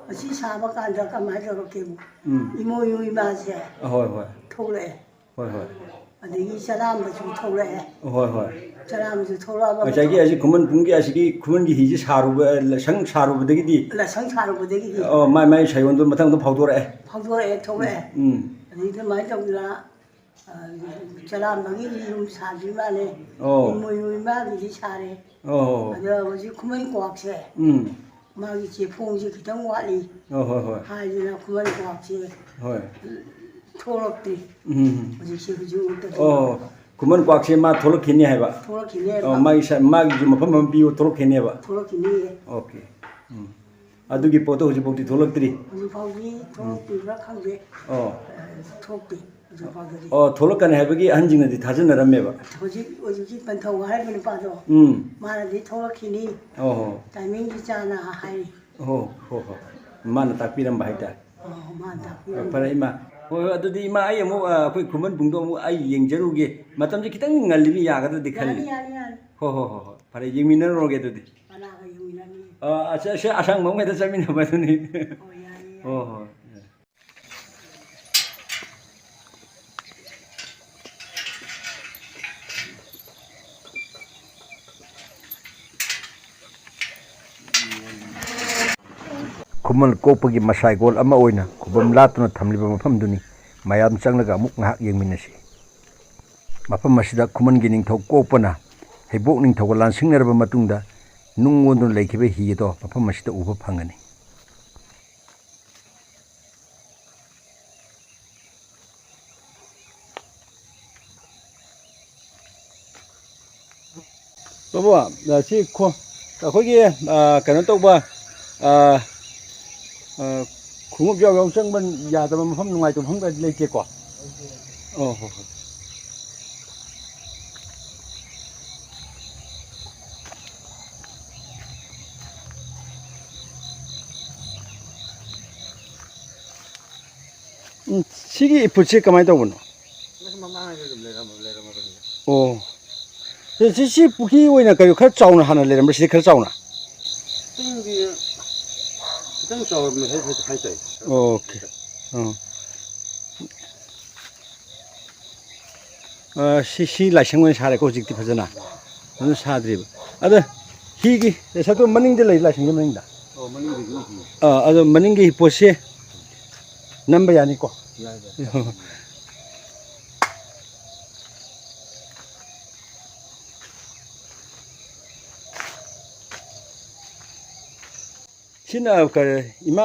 ꯃꯁꯤ ꯁꯥꯕ ꯀꯥꯟꯗ ꯀꯃꯥꯏꯅ ꯇꯧꯔꯛꯀꯦꯕꯨ? ꯎꯝ꯫ ꯏꯃꯣꯏꯅꯨ ꯏꯃꯥꯁꯦ ꯑꯍꯣꯏ, ꯍꯣꯏ꯫ ꯊꯣꯛꯂꯛꯑꯦ꯫ ꯍꯣꯏ, ꯍꯣꯏ꯫ ꯑꯗꯒꯤ ꯆꯔꯥꯝꯕꯁꯨ ꯊꯣꯛꯂꯛꯑꯦ꯫ ꯍꯣꯏ, ꯍꯣꯏ꯫ ꯆꯔꯥꯝꯕꯁꯨ ꯊꯣꯛꯂꯛꯑꯕ ꯉꯁꯥꯏꯒꯤ ꯃꯇꯨꯡ ꯑꯁꯤ ꯈꯨꯃꯟ ꯄꯨꯡꯒꯤ ꯑꯁꯤꯒꯤ ꯈꯨꯃꯟꯒꯤ ꯍꯤꯁꯦ ꯁꯥꯔꯨꯕ, ꯂꯁꯪ ꯁꯥꯔꯨꯕꯗꯒꯤꯗꯤ ꯂꯁꯪ ꯁꯥꯔꯨꯕꯗꯒꯤꯗꯤ ꯑꯣ, ꯃꯥꯏ, ꯃꯥꯏ ꯁꯥꯌꯣꯟꯗꯣ ꯃꯊꯪꯗ ꯐꯥꯎꯗꯣꯔꯛꯑꯦ꯫ ꯐꯥꯎꯗꯣꯔꯛꯑꯦ, ꯊꯣꯛꯂꯛꯑꯦ꯫ ꯎꯝ꯫ ꯑꯗꯩ ꯑꯗꯨꯃꯥꯏꯅ ꯇꯧꯗꯅ ꯑ, ꯆꯔꯥꯝꯕꯒꯤ ꯌꯨꯝ ꯁꯥꯗ꯭ꯔꯤ ꯃꯥꯜꯂꯦ꯫ ꯑꯣ꯫ ꯏꯃꯣꯏꯅꯨ ꯏꯃꯥꯒꯤꯗꯤ ꯁꯥꯔꯦ꯫ ꯑꯣ꯫ ꯑꯗꯣ ꯍꯧꯖꯤꯛ ꯈꯨꯃꯟ ꯀ꯭ꯋꯥꯛꯁꯦ, ꯎꯝ꯫ ꯃꯥꯒꯤ ꯆꯦꯐꯣꯡꯁꯦ ꯈꯤꯇꯪ ꯋꯥꯠꯂꯤ ꯑꯣ, ꯍꯣꯏ, ꯍꯣꯏ꯫ ꯍꯥꯏꯗꯅ ꯈꯨꯃꯟ ꯀ꯭ꯋꯥꯛꯁꯦ ꯍꯣꯏ꯫ ꯊꯣꯛꯂꯛꯇ꯭ꯔꯤ꯫ ꯎꯝ꯫ ꯍꯧꯖꯤꯛꯁꯦ ꯍꯧꯖꯤꯛ ꯎꯠꯇꯗꯤ ꯑꯣ, ꯈꯨꯃꯟ ꯀ꯭ꯋꯥꯛꯁꯦ ꯃꯥ ꯊꯣꯛꯂꯛꯈꯤꯅꯤ ꯍꯥꯏꯕ? ꯊꯣꯛꯂꯛꯈꯤꯅꯤ ꯍꯥꯏꯕ꯫ ꯑꯣ, ꯃꯥꯒꯤ ꯁ-, ꯃꯥꯒꯤꯁꯨ ꯃꯐꯝ ꯑꯃ ꯄꯤꯌꯨ, ꯊꯣꯛꯂꯛꯈꯤꯅꯦꯕ? ꯊꯣꯛꯂꯛꯈꯤꯅꯤꯌꯦ꯫ ꯑꯣꯀꯦ꯫ ꯎꯝ꯫ ꯑꯗꯨꯒꯤ ꯄꯣꯠꯇꯣ ꯍꯧꯖꯤꯛꯐꯥꯎꯗꯤ ꯊꯣꯛꯂꯛꯇ꯭ꯔꯤ? ꯍꯧꯖꯤꯛꯐꯥꯎꯗꯤ ꯊꯣꯛꯂꯛꯇ꯭ꯔꯤꯕ꯭ꯔꯥ ꯈꯪꯗꯦ꯫ ꯑꯣ꯫ ꯑ, ꯊꯣꯛꯇꯦ ꯍꯧꯖꯤꯛꯐꯥꯎꯗꯗꯤ꯫ ꯑꯣ, ꯊꯣꯛꯂꯛꯀꯅꯤ ꯍꯥꯏꯕꯒꯤ ꯑꯍꯟꯁꯤꯡꯅꯗꯤ ꯊꯥꯖꯅꯔꯝꯃꯦꯕ? ꯍꯧꯖꯤꯛ, ꯍꯧꯖꯤꯛꯀꯤ ꯄꯟꯊꯧ ꯍꯥꯏꯔꯤꯕ ꯅꯨꯄꯥꯗꯣ, ꯎꯝ꯫ ꯃꯥꯅꯗꯤ ꯊꯣꯛꯂꯛꯈꯤꯅꯤ, ꯑꯣ ꯍꯣ꯫ ꯇꯥꯏꯃꯤꯡꯒꯤ ꯆꯥꯅ ꯍꯥꯏꯔꯤ꯫ ꯑꯣ, ꯍꯣ, ꯍꯣ꯫ ꯃꯥꯅ ꯇꯥꯛꯄꯤꯔꯝꯕ ꯍꯥꯏꯇꯥꯔꯦ꯫ ꯑꯣ, ꯃꯥꯅ ꯇꯥꯛꯄꯤꯔꯝꯕ꯫ ꯐꯔꯦ, ꯏꯃꯥ꯫ ꯍꯣꯏ, ꯍꯣꯏ, ꯑꯗꯨꯗꯤ ꯏꯃꯥ, ꯑꯩ ꯑꯃꯨꯛ, ꯑ, ꯑꯩꯈꯣꯏ ꯈꯨꯃꯟ ꯄꯨꯡꯗꯣ ꯑꯃꯨꯛ ꯑꯩ ꯌꯦꯡꯖꯔꯨꯒꯦ꯫ ꯃꯇꯝꯁꯦ ꯈꯤꯇꯪ ꯉꯜꯂꯤꯕ, ꯌꯥꯒꯗ꯭ꯔꯗꯤ ꯈꯜꯂꯤ꯫ ꯌꯥꯅꯤ, ꯌꯥꯅꯤ, ꯌꯥꯅꯤ꯫ ꯍꯣꯏ, ꯍꯣꯏ, ꯍꯣꯏ, ꯍꯣꯏ꯫ ꯐꯔꯦ, ꯌꯦꯡꯃꯤꯟꯅꯔꯨꯔꯒꯦ ꯑꯗꯨꯗꯤ꯫ ꯀꯅꯥꯒ ꯌꯦꯡꯃꯤꯟꯅꯅꯤ? ꯑ, ꯑꯁ, ꯑꯁ, ꯑꯁꯥꯡꯕ ꯑꯃ ꯍꯦꯛꯇ ꯆꯠꯃꯤꯟꯅꯕ ꯑꯗꯨꯅꯤ꯫ ꯑꯣ, ꯌꯥꯏꯌꯦ, ꯌꯥꯏꯌꯦ꯫ ꯍꯣꯏ, ꯍꯣꯏ꯫ ꯈꯨꯃꯟ ꯀꯣꯛꯄꯒꯤ ꯃꯁꯥꯏꯒꯣꯜ ꯑꯃ ꯑꯣꯏꯅ ꯈꯨꯕꯝ ꯂꯥꯠꯇꯨꯅ ꯊꯝꯂꯤꯕ ꯃꯐꯝꯗꯨꯅꯤ꯫ ꯃꯌꯥꯝ ꯆꯪꯂꯒ ꯑꯃꯨꯛ ꯉꯥꯏꯍꯥꯛ ꯌꯦꯡꯃꯤꯟꯅꯁꯤ꯫ ꯃꯐꯝ ꯑꯁꯤꯗ ꯈꯨꯃꯟꯒꯤ ꯅꯤꯡꯊꯧ ꯀꯣꯛꯄꯅ ꯍꯩꯕꯣꯛ ꯅꯤꯡꯊꯧꯒ ꯂꯥꯟꯁꯤꯡꯅꯔꯕ ꯃꯇꯨꯡꯗ ꯅꯨꯡ ꯑꯣꯟꯗꯨꯅ ꯂꯩꯈꯤꯕ ꯍꯤ ꯑꯗꯣ ꯃꯐꯝ ꯑꯁꯤꯗ ꯎꯕ ꯐꯪꯒꯅꯤ꯫ ꯕꯥꯕꯨ, ꯑ, ꯁꯤ ꯈꯣ-, ꯑꯩꯈꯣꯏꯒꯤ, ꯑ, ꯀꯩꯅꯣ ꯇꯧꯕ, ꯑ, ꯑ, ꯈꯣꯡꯎꯞ ꯌꯥꯎ ꯌꯥꯎ ꯆꯪꯕ ꯌꯥꯗꯕ ꯃꯐꯝ, ꯅꯨꯡꯉꯥꯏꯇꯕ ꯃꯐꯝ ꯀꯥꯏꯗꯤ ꯂꯩꯇꯦꯀꯣ? ꯑꯣ, ꯍꯣ, ꯍꯣꯏ꯫ ꯎꯝ, ꯁꯤꯒꯤ ꯏꯐꯨꯠꯁꯦ ꯀꯃꯥꯏꯅ ꯇꯧꯕꯅꯣ? ꯑꯁ, ꯃꯃꯥꯡꯉꯩꯗ ꯑꯗꯨꯝ ꯂꯩꯔꯝꯃ-, ꯂꯩꯔꯝꯃꯕꯅꯤꯗ꯫ ꯑꯣ꯫ ꯁꯤ, ꯁꯤ, ꯁꯤ ꯄꯨꯈ꯭ꯔꯤ ꯑꯣꯏꯅ ꯀꯔꯤ ꯈꯔ ꯆꯥꯎꯅ ꯍꯥꯟꯅ ꯂꯩꯔꯝꯕ꯭ꯔꯥ? ꯁꯤꯗꯤ ꯈꯔ ꯆꯥꯎꯅ? ꯈꯤꯇꯪꯗꯤ, ꯈꯤꯇꯪ ꯆꯥꯎꯔꯝꯃꯦ ꯍꯥꯏ-, ꯍꯥꯏ-, ꯍꯥꯏꯇꯥꯏ꯫ ꯑꯣꯀꯦ꯫ ꯑꯥ꯫ ꯑ, ꯁꯤ, ꯁꯤ ꯂꯥꯏꯁꯪ ꯑꯣꯏꯅ ꯁꯥꯔꯦꯀꯣ ꯍꯧꯖꯤꯛꯇꯤ ꯐꯖꯅ꯫ ꯑꯗꯨ ꯁꯥꯗ꯭ꯔꯤꯕ꯫ ꯑꯗ ꯍꯤꯒꯤ ꯁꯠꯇꯣ ꯃꯅꯤꯡꯗ ꯂꯩ, ꯂꯥꯏꯁꯪꯒꯤ ꯃꯅꯤꯡꯗ꯫ ꯑꯣ, ꯃꯅꯤꯡꯗꯒꯤ ꯎꯏ꯫ ꯑꯥ, ꯑꯗꯣ ꯃꯅꯤꯡꯒꯤ ꯄꯣꯠꯁꯦ ꯅꯝꯕ ꯌꯥꯅꯤꯀꯣ? ꯌꯥꯏ, ꯌꯥꯏ꯫ ꯁꯤꯅ ꯀꯔꯤ? ꯏꯃꯥ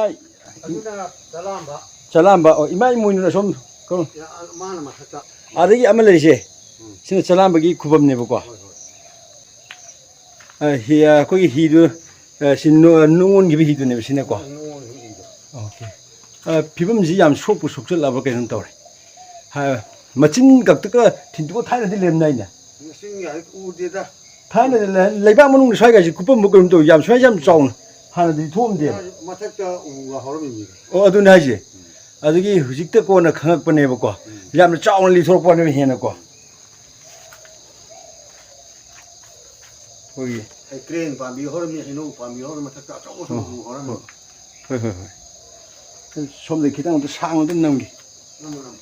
ꯑꯗꯨꯅ ꯆꯂꯥꯝꯕ꯫ ꯆꯂꯥꯝꯕ꯫ ꯑꯣ, ꯏꯃꯥ ꯏꯃꯣꯏꯅꯨꯅ ꯑꯁꯣꯝ ꯀꯩꯅꯣ꯫ ꯌꯥ-, ꯃꯥꯅ ꯃꯊꯛꯇ꯫ ꯑꯗꯒꯤ ꯑꯃ ꯂꯩꯔꯤꯁꯦ꯫ ꯎꯝ꯫ ꯁꯤꯅ ꯆꯂꯥꯝꯕꯒꯤ ꯈꯨꯕꯝꯅꯦꯕꯀꯣ꯫ ꯍꯣꯏ, ꯍꯣꯏ꯫ ꯑ, ꯍꯤ, ꯑ, ꯑꯩꯈꯣꯏꯒꯤ ꯍꯤꯗꯨ, ꯑ, ꯁꯤ ꯅꯨ-, ꯅꯨꯡ ꯑꯣꯟꯈꯤꯕ ꯍꯤꯗꯨꯅꯦꯕ ꯁꯤꯅꯀꯣ꯫ ꯅꯨꯡ ꯑꯣꯟꯈꯤꯕ ꯍꯤꯗꯣ꯫ ꯑꯣꯀꯦ꯫ ꯑ, ꯐꯤꯕꯝꯁꯤ ꯌꯥꯝ ꯁꯣꯛꯄꯨ ꯁꯣꯛꯆꯜꯂꯕ ꯀꯩꯅꯣꯝ ꯇꯧꯔꯦ꯫ ꯍꯥ, ꯃꯆꯤꯟ ꯈꯛꯇꯒ ꯊꯤꯟꯗꯣꯛꯑ ꯊꯥꯏꯅꯗꯤ ꯂꯩꯔꯝꯗꯥꯏꯅꯦ? ꯃꯆꯤꯟꯒ ꯍꯦꯛ ꯎꯗꯦꯗ꯫ ꯊꯥꯏꯅꯗꯤ ꯂꯩ-, ꯂꯩꯕꯥꯛ ꯃꯅꯨꯡꯗ ꯁ꯭ꯋꯥꯏꯒꯥꯏꯁꯦ ꯀꯨꯞꯄꯝꯕ ꯀꯩꯅꯣꯝ ꯇꯧꯋꯤ, ꯌꯥꯝ ꯁ꯭ꯋꯥꯏ ꯌꯥꯝ ꯆꯥꯎꯅ ꯍꯥꯟꯅꯗꯤ ꯊꯣꯛꯑꯝꯗꯦꯕ꯫ ꯃꯊꯛꯇ ꯎꯒ ꯍꯧꯔꯝꯃꯤꯅꯤ꯫ ꯑꯣ, ꯑꯗꯨꯅꯦ ꯍꯥꯏꯁꯦ꯫ ꯑꯗꯒꯤ ꯍꯧꯖꯤꯛꯇ ꯀꯣꯟꯅ ꯈꯪꯉꯛꯄꯅꯦꯕꯀꯣ꯫ ꯎꯝ꯫ ꯌꯥꯝꯅ ꯆꯥꯎꯅ ꯂꯤꯊꯣꯔꯛꯄꯅꯦꯕ ꯍꯦꯟꯅꯀꯣ꯫ ꯑꯩꯈꯣꯏꯒꯤ ꯍꯩꯀ꯭ꯔꯦꯡ ꯄꯥꯝꯕꯤ ꯍꯧꯔꯝꯃꯤ, ꯍꯩꯅꯧ ꯄꯥꯝꯕꯤ ꯍꯧꯔꯝꯃꯤ, ꯃꯊꯛꯇ ꯑꯆꯧ ꯑꯆꯧꯕ ꯑꯣ꯫ ꯎ ꯍꯧꯔꯝꯃꯤ꯫ ꯍꯣꯏ, ꯍꯣꯏ, ꯍꯣꯏ꯫ ꯑꯩ ꯁꯣꯝꯗꯒꯤ ꯈꯤꯇꯪ ꯑꯝꯇ ꯁꯥꯡꯅ ꯑꯗꯨꯝ ꯅꯝꯒꯦ꯫ ꯅꯝꯃꯣ, ꯅꯝꯃꯣ꯫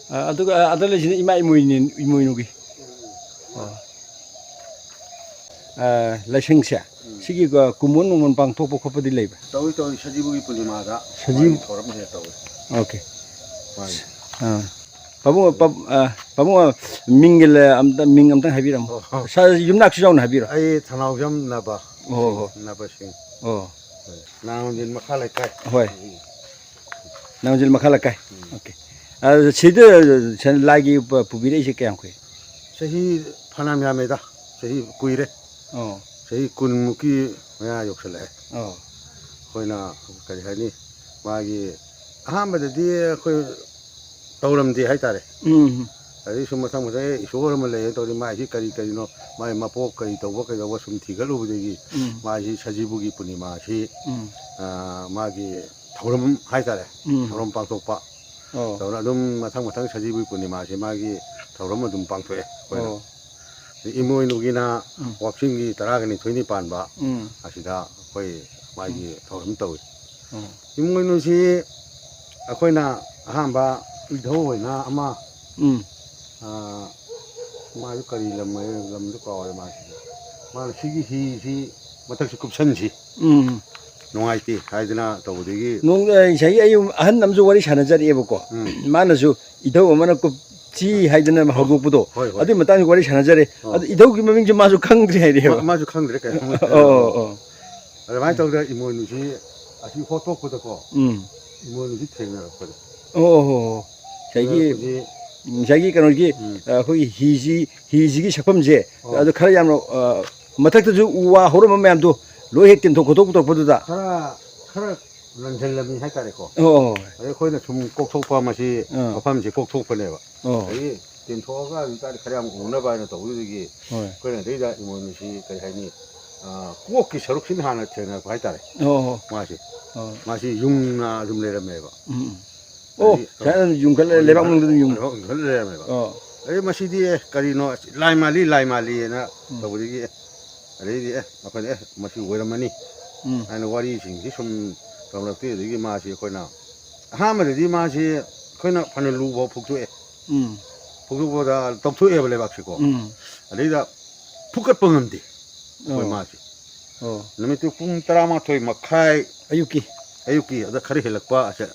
ꯑ, ꯑꯗꯨꯒ, ꯑ, ꯑꯗ ꯂꯩꯁꯤꯅ ꯏꯃꯥ ꯏꯃꯣꯏꯅꯨ-, ꯏꯃꯣꯏꯅꯨꯒꯤ꯫ ꯑꯣ꯫ ꯑ, ꯂꯥꯏꯁꯪꯁꯦ, ꯎꯝ꯫ ꯁꯤꯒꯤ, ꯑ, ꯀꯨꯝꯑꯣꯟ ꯅꯨꯡꯑꯣꯟ ꯄꯥꯡꯊꯣꯛꯄ ꯈꯣꯠꯄꯗꯤ ꯂꯩꯕ꯭ꯔꯥ? ꯇꯧꯏ, ꯇꯧꯏ, ꯁꯖꯤꯕꯨꯒꯤ ꯄꯨꯔꯅꯤꯃꯥꯗ ꯁꯖꯤ-, ꯃꯥꯒꯤ ꯊꯧꯔꯝ ꯍꯦꯛ ꯇꯧꯏ꯫ ꯑꯣꯀꯦ꯫ ꯃꯥꯅꯤ꯫ ꯑ, ꯄꯥꯕꯨꯡ, ꯄꯥꯕ-, ꯑ, ꯄꯥꯕꯨꯡ, ꯑ, ꯃꯤꯡꯒꯤ ꯂ-, ꯑꯝꯇ, ꯃꯤꯡ ꯑꯝꯇꯪ ꯍꯥꯏꯕꯤꯔꯝꯃꯣ꯫ ꯑꯣ, ꯑꯣ꯫ ꯁꯥ-, ꯌꯨꯝꯅꯥꯛꯁꯨ ꯌꯥꯎꯅ ꯍꯥꯏꯕꯤꯔꯣ꯫ ꯑꯩ ꯊꯅꯥꯎꯖꯝ ꯅꯕ꯫ ꯑꯣ, ꯁꯤꯡ, ꯑꯣ꯫ ꯅꯕ ꯁꯤꯡ꯫ ꯑꯣ꯫ ꯍꯣꯏ꯫ ꯅꯥꯎꯔꯦꯝꯊꯦꯟ ꯃꯈꯥ ꯂꯩꯀꯥꯏ꯫ ꯍꯣꯏ꯫ ꯎꯝ꯫ ꯅꯥꯎꯔꯦꯝꯊꯦꯟ ꯃꯈꯥ ꯂꯩꯀꯥꯏ꯫ ꯎꯝ꯫ ꯑꯣꯀꯦ꯫ ꯑ, ꯁꯤꯗ ꯁꯦꯟ-, ꯂꯥꯏꯒꯤ ꯄ-, ꯄꯨꯕꯤꯔꯛꯏꯁꯦ ꯀꯌꯥꯝ ꯀꯨꯏ? ꯆꯍꯤ ꯐꯅꯌꯥꯝ ꯌꯥꯝꯃꯦꯗ꯫ ꯆꯍꯤ ꯀꯨꯏꯔꯦ꯫ ꯑꯣ꯫ ꯆꯍꯤ ꯀꯨꯟꯃꯨꯛꯀꯤ ꯃꯌꯥ ꯌꯧꯁꯜꯂꯛꯑꯦ꯫ ꯑꯣ꯫ ꯑꯩꯈꯣꯏꯅ ꯀꯔꯤ ꯍꯥꯏꯅꯤ, ꯃꯥꯒꯤ ꯑꯍꯥꯟꯕꯗꯗꯤ ꯑꯩꯈꯣꯏ ꯇꯧꯔꯝꯗꯦ ꯍꯥꯏꯇꯥꯔꯦ꯫ ꯎꯝ꯫ ꯑꯗꯩ ꯁꯨꯝ ꯃꯊꯪ ꯃꯊꯪ, "ꯑꯦ, ꯏꯁꯣꯔ ꯑꯃ ꯂꯩꯌꯦ" ꯇꯧꯔꯗꯤ, ꯃꯥꯏꯁꯤ ꯀꯔꯤ ꯀꯔꯤꯅꯣ, ꯃꯥꯏ ꯃꯄꯣꯛ ꯀꯔꯤ ꯇꯧꯕ ꯀꯩꯗꯧꯕ ꯁꯨꯝ ꯊꯤꯒꯠꯂꯨꯕꯗꯒꯤ, ꯎꯝ꯫ ꯃꯥꯏꯁꯤ ꯁꯖꯤꯕꯨꯒꯤ ꯄꯨꯔꯅꯤꯃꯥꯁꯤ, ꯎꯝ꯫ ꯑ, ꯃꯥꯒꯤ ꯊꯧꯔꯝ ꯍꯥꯏꯇꯥꯔꯦ, ꯎꯝ꯫ ꯊꯧꯔꯝ ꯄꯥꯡꯊꯣꯛꯄ꯫ ꯑꯣ꯫ ꯇꯧꯔ ꯑꯗꯨꯝ ꯃꯊꯪ ꯃꯊꯪ ꯁꯖꯤꯕꯨꯒꯤ ꯄꯨꯔꯅꯤꯃꯥꯁꯤ ꯃꯥꯒꯤ ꯊꯧꯔꯝ ꯑꯗꯨꯝ ꯄꯥꯡꯊꯣꯛꯑꯦ ꯑꯩꯈꯣꯏꯅ꯫ ꯑꯣ꯫ ꯏꯃꯣꯏꯅꯨꯒꯤꯅ ꯎꯝ꯫ ꯋꯥꯛꯆꯤꯡꯒꯤ ꯇꯔꯥꯒ ꯅꯤꯊꯣꯏꯅꯤ ꯄꯥꯟꯕ, ꯎꯝ꯫ ꯑꯁꯤꯗ ꯑꯩꯈꯣꯏ ꯃꯥꯒꯤ ꯎꯝ꯫ ꯊꯧꯔꯝ ꯇꯧꯏ꯫ ꯎꯝ꯫ ꯏꯃꯣꯏꯅꯨꯁꯤ ꯑꯩꯈꯣꯏꯅ ꯑꯍꯥꯟꯕ ꯏꯙꯧ ꯑꯣꯏꯅ ꯑꯃ, ꯎꯝ꯫ ꯑꯥ, ꯃꯥꯁꯨ ꯀꯔꯤ ꯂꯝ ꯍꯥꯏ-, ꯂꯝꯗꯨ ꯀꯥꯎꯔꯦ ꯃꯥꯁꯤ꯫ ꯃꯥꯅ ꯁꯤꯒꯤ ꯍꯤꯁꯤ ꯃꯊꯛꯁꯤ ꯀꯨꯞꯁꯟꯁꯤ꯫ ꯎꯝ꯫ ꯅꯨꯡꯉꯥꯏꯇꯦ ꯍꯥꯏꯗꯅ ꯇꯧꯕꯗꯒꯤ꯫ ꯅꯣꯡ-, ꯑ, ꯉꯁꯥꯏꯒꯤ ꯑꯩ ꯑꯍꯟ ꯑꯃꯁꯨ ꯋꯥꯔꯤ ꯁꯥꯟꯅꯖꯔꯛꯑꯦꯕꯀꯣ꯫ ꯎꯝ꯫ ꯃꯥꯅꯁꯨ ꯏꯙꯧ ꯑꯃꯅ ꯀꯨꯞꯁꯤ ꯍꯥꯏꯗꯅ ꯍꯧꯗꯣꯛꯄꯗꯣ, ꯍꯣꯏ, ꯍꯣꯏ꯫ ꯑꯗꯨꯒꯤ ꯃꯇꯥꯡꯗ ꯋꯥꯔꯤ ꯁꯥꯟꯅꯖꯔꯦ꯫ ꯑꯣ꯫ ꯑꯗꯨ ꯏꯙꯧꯒꯤ ꯃꯃꯤꯡꯁꯦ ꯃꯥꯁꯨ ꯈꯪꯗ꯭ꯔꯦ ꯍꯥꯏꯔꯛꯑꯦꯕ꯫ ꯃꯥ-, ꯃꯥꯁꯨ ꯈꯪꯗ꯭ꯔꯦ ꯀꯩꯅꯣ꯫ ꯑꯣ, ꯑꯣ, ꯑꯣ꯫ ꯑꯗꯨꯃꯥꯏꯅ ꯇꯧꯗꯅ ꯏꯃꯣꯏꯅꯨꯁꯤ ꯑꯁꯤ ꯍꯣꯠꯇꯣꯛꯄꯗꯀꯣ, ꯎꯝ꯫ ꯏꯃꯣꯏꯅꯨꯁꯤ ꯊꯦꯡꯅꯔꯛꯄꯅꯤ꯫ ꯑꯣ, ꯑꯣ, ꯑꯣ꯫ ꯉꯁꯥꯏꯒꯤ, ꯊꯦꯡꯅꯔꯛꯄꯁꯤ ꯉꯁꯥꯏꯒꯤ ꯀꯩꯅꯣꯒꯤ, ꯎꯝ꯫ ꯑ, ꯑꯩꯈꯣꯏꯒꯤ ꯍꯤꯁꯤ, ꯍꯤꯁꯤꯒꯤ ꯁꯛꯐꯝꯁꯦ, ꯑꯣ꯫ ꯑꯗꯨ ꯈꯔ ꯌꯥꯝꯅ, ꯑ, ꯃꯊꯛꯇꯁꯨ ꯎ ꯋꯥ ꯍꯧꯔꯝꯕ ꯃꯌꯥꯝꯗꯣ ꯂꯣꯏ ꯍꯦꯛ ꯇꯦꯝꯊꯣꯛ ꯈꯣꯠꯇꯣꯛ ꯇꯧꯔꯛꯄꯗꯨꯗ꯫ ꯈꯔ, ꯈꯔ ꯂꯪꯁꯤꯜꯂꯝꯃꯤ ꯍꯥꯏꯇꯥꯔꯦꯀꯣ꯫ ꯑꯣ, ꯑꯣ꯫ ꯑꯗꯩ ꯑꯩꯈꯣꯏꯅ ꯁꯨꯝ ꯀꯣꯛꯊꯣꯛꯄ ꯃꯁꯤ ꯑꯥ꯫ ꯃꯐꯝꯁꯤ ꯀꯣꯛꯊꯣꯛꯄꯅꯦꯕ꯫ ꯑꯣ꯫ ꯑꯗꯒꯤ ꯇꯦꯝꯊꯣꯛꯑꯒ ꯑꯗꯨ ꯇꯥꯔꯗꯤ ꯈꯔ ꯌꯥꯝ ꯎꯅꯕ ꯍꯥꯏꯅ ꯇꯧꯕꯗꯨꯗꯒꯤ ꯍꯣꯏ꯫ ꯑꯩꯈꯣꯏꯅ ꯑꯗꯩꯗ ꯏꯃꯣꯏꯅꯨꯁꯤ ꯀꯔꯤ ꯍꯥꯏꯅꯤ, ꯑꯥ, ꯀꯣꯛꯀꯤ ꯁꯔꯨꯛꯁꯤꯅ ꯍꯥꯟꯅ ꯊꯦꯡꯅꯔꯛꯄ ꯍꯥꯏꯇꯥꯔꯦ꯫ ꯑꯣ, ꯑꯣ꯫ ꯃꯥꯁꯦ꯫ ꯑꯣ꯫ ꯃꯥꯁꯤ ꯌꯨꯡꯅ ꯑꯗꯨꯝ ꯂꯩꯔꯝꯃꯦꯕ꯫ ꯎꯝ, ꯎꯝ꯫ ꯑꯣ, ꯑꯗꯒꯤ ꯁꯨꯃꯥꯏꯅ ꯑꯗꯨꯝ ꯌꯨꯡꯈꯠꯂ, ꯂꯩꯕꯥꯛ ꯃꯅꯨꯡꯗ ꯑꯗꯨꯝ ꯌꯨꯡ-, ꯂꯩꯕꯥꯛ ꯃꯅꯨꯡꯗ ꯂꯩꯔꯝꯃꯦꯕ꯫ ꯑꯣ꯫ ꯑꯗꯩ ꯃꯁꯤꯗꯤ, ꯑꯦ, ꯀꯔꯤꯅꯣ, ꯑꯁ, ꯂꯥꯏ ꯃꯥꯜꯂꯤ, ꯂꯥꯏ ꯃꯥꯜꯂꯤꯅ ꯎꯝ꯫ ꯇꯧꯕꯗꯒꯤ, ꯑꯗꯩꯗꯤ, ꯑꯦ, ꯑꯩꯈꯣꯏꯅ, "ꯑꯦ, ꯃꯁꯤ ꯑꯣꯏꯔꯝꯃꯅꯤ" ꯎꯝ꯫ ꯍꯥꯏꯅ ꯋꯥꯔꯤꯁꯤꯡꯁꯤ ꯁꯨꯝ ꯇꯧꯔꯛꯇꯦ꯫ ꯑꯗꯒꯤ ꯃꯥꯁꯤ ꯑꯩꯈꯣꯏꯅ, ꯑꯍꯥꯟꯕꯗꯗꯤ ꯃꯥꯁꯤ ꯑꯩꯈꯣꯏꯅ ꯐꯅ ꯂꯨꯕ ꯐꯨꯛꯇꯣꯛꯑꯦ꯫ ꯎꯝ꯫ ꯐꯨꯛꯇꯣꯛꯄꯗ ꯇꯧꯊꯣꯛꯑꯦꯕ ꯂꯩꯕꯥꯛꯁꯤꯀꯣ꯫ ꯎꯝ꯫ ꯑꯗꯩꯗ ꯐꯨꯀꯠꯄ ꯉꯝꯗꯦ ꯑꯩꯈꯣꯏ ꯑꯣ꯫ ꯃꯥꯁꯦ꯫ ꯑꯣ꯫ ꯅꯨꯃꯤꯠꯇꯨ ꯄꯨꯡ ꯇꯔꯥꯃꯥꯊꯣꯏ ꯃꯈꯥꯏ ꯑꯌꯨꯛꯀꯤ꯫ ꯑꯌꯨꯛꯀꯤ ꯑꯗ ꯈꯔ ꯍꯦꯜꯂꯛꯄ ꯑꯁꯦ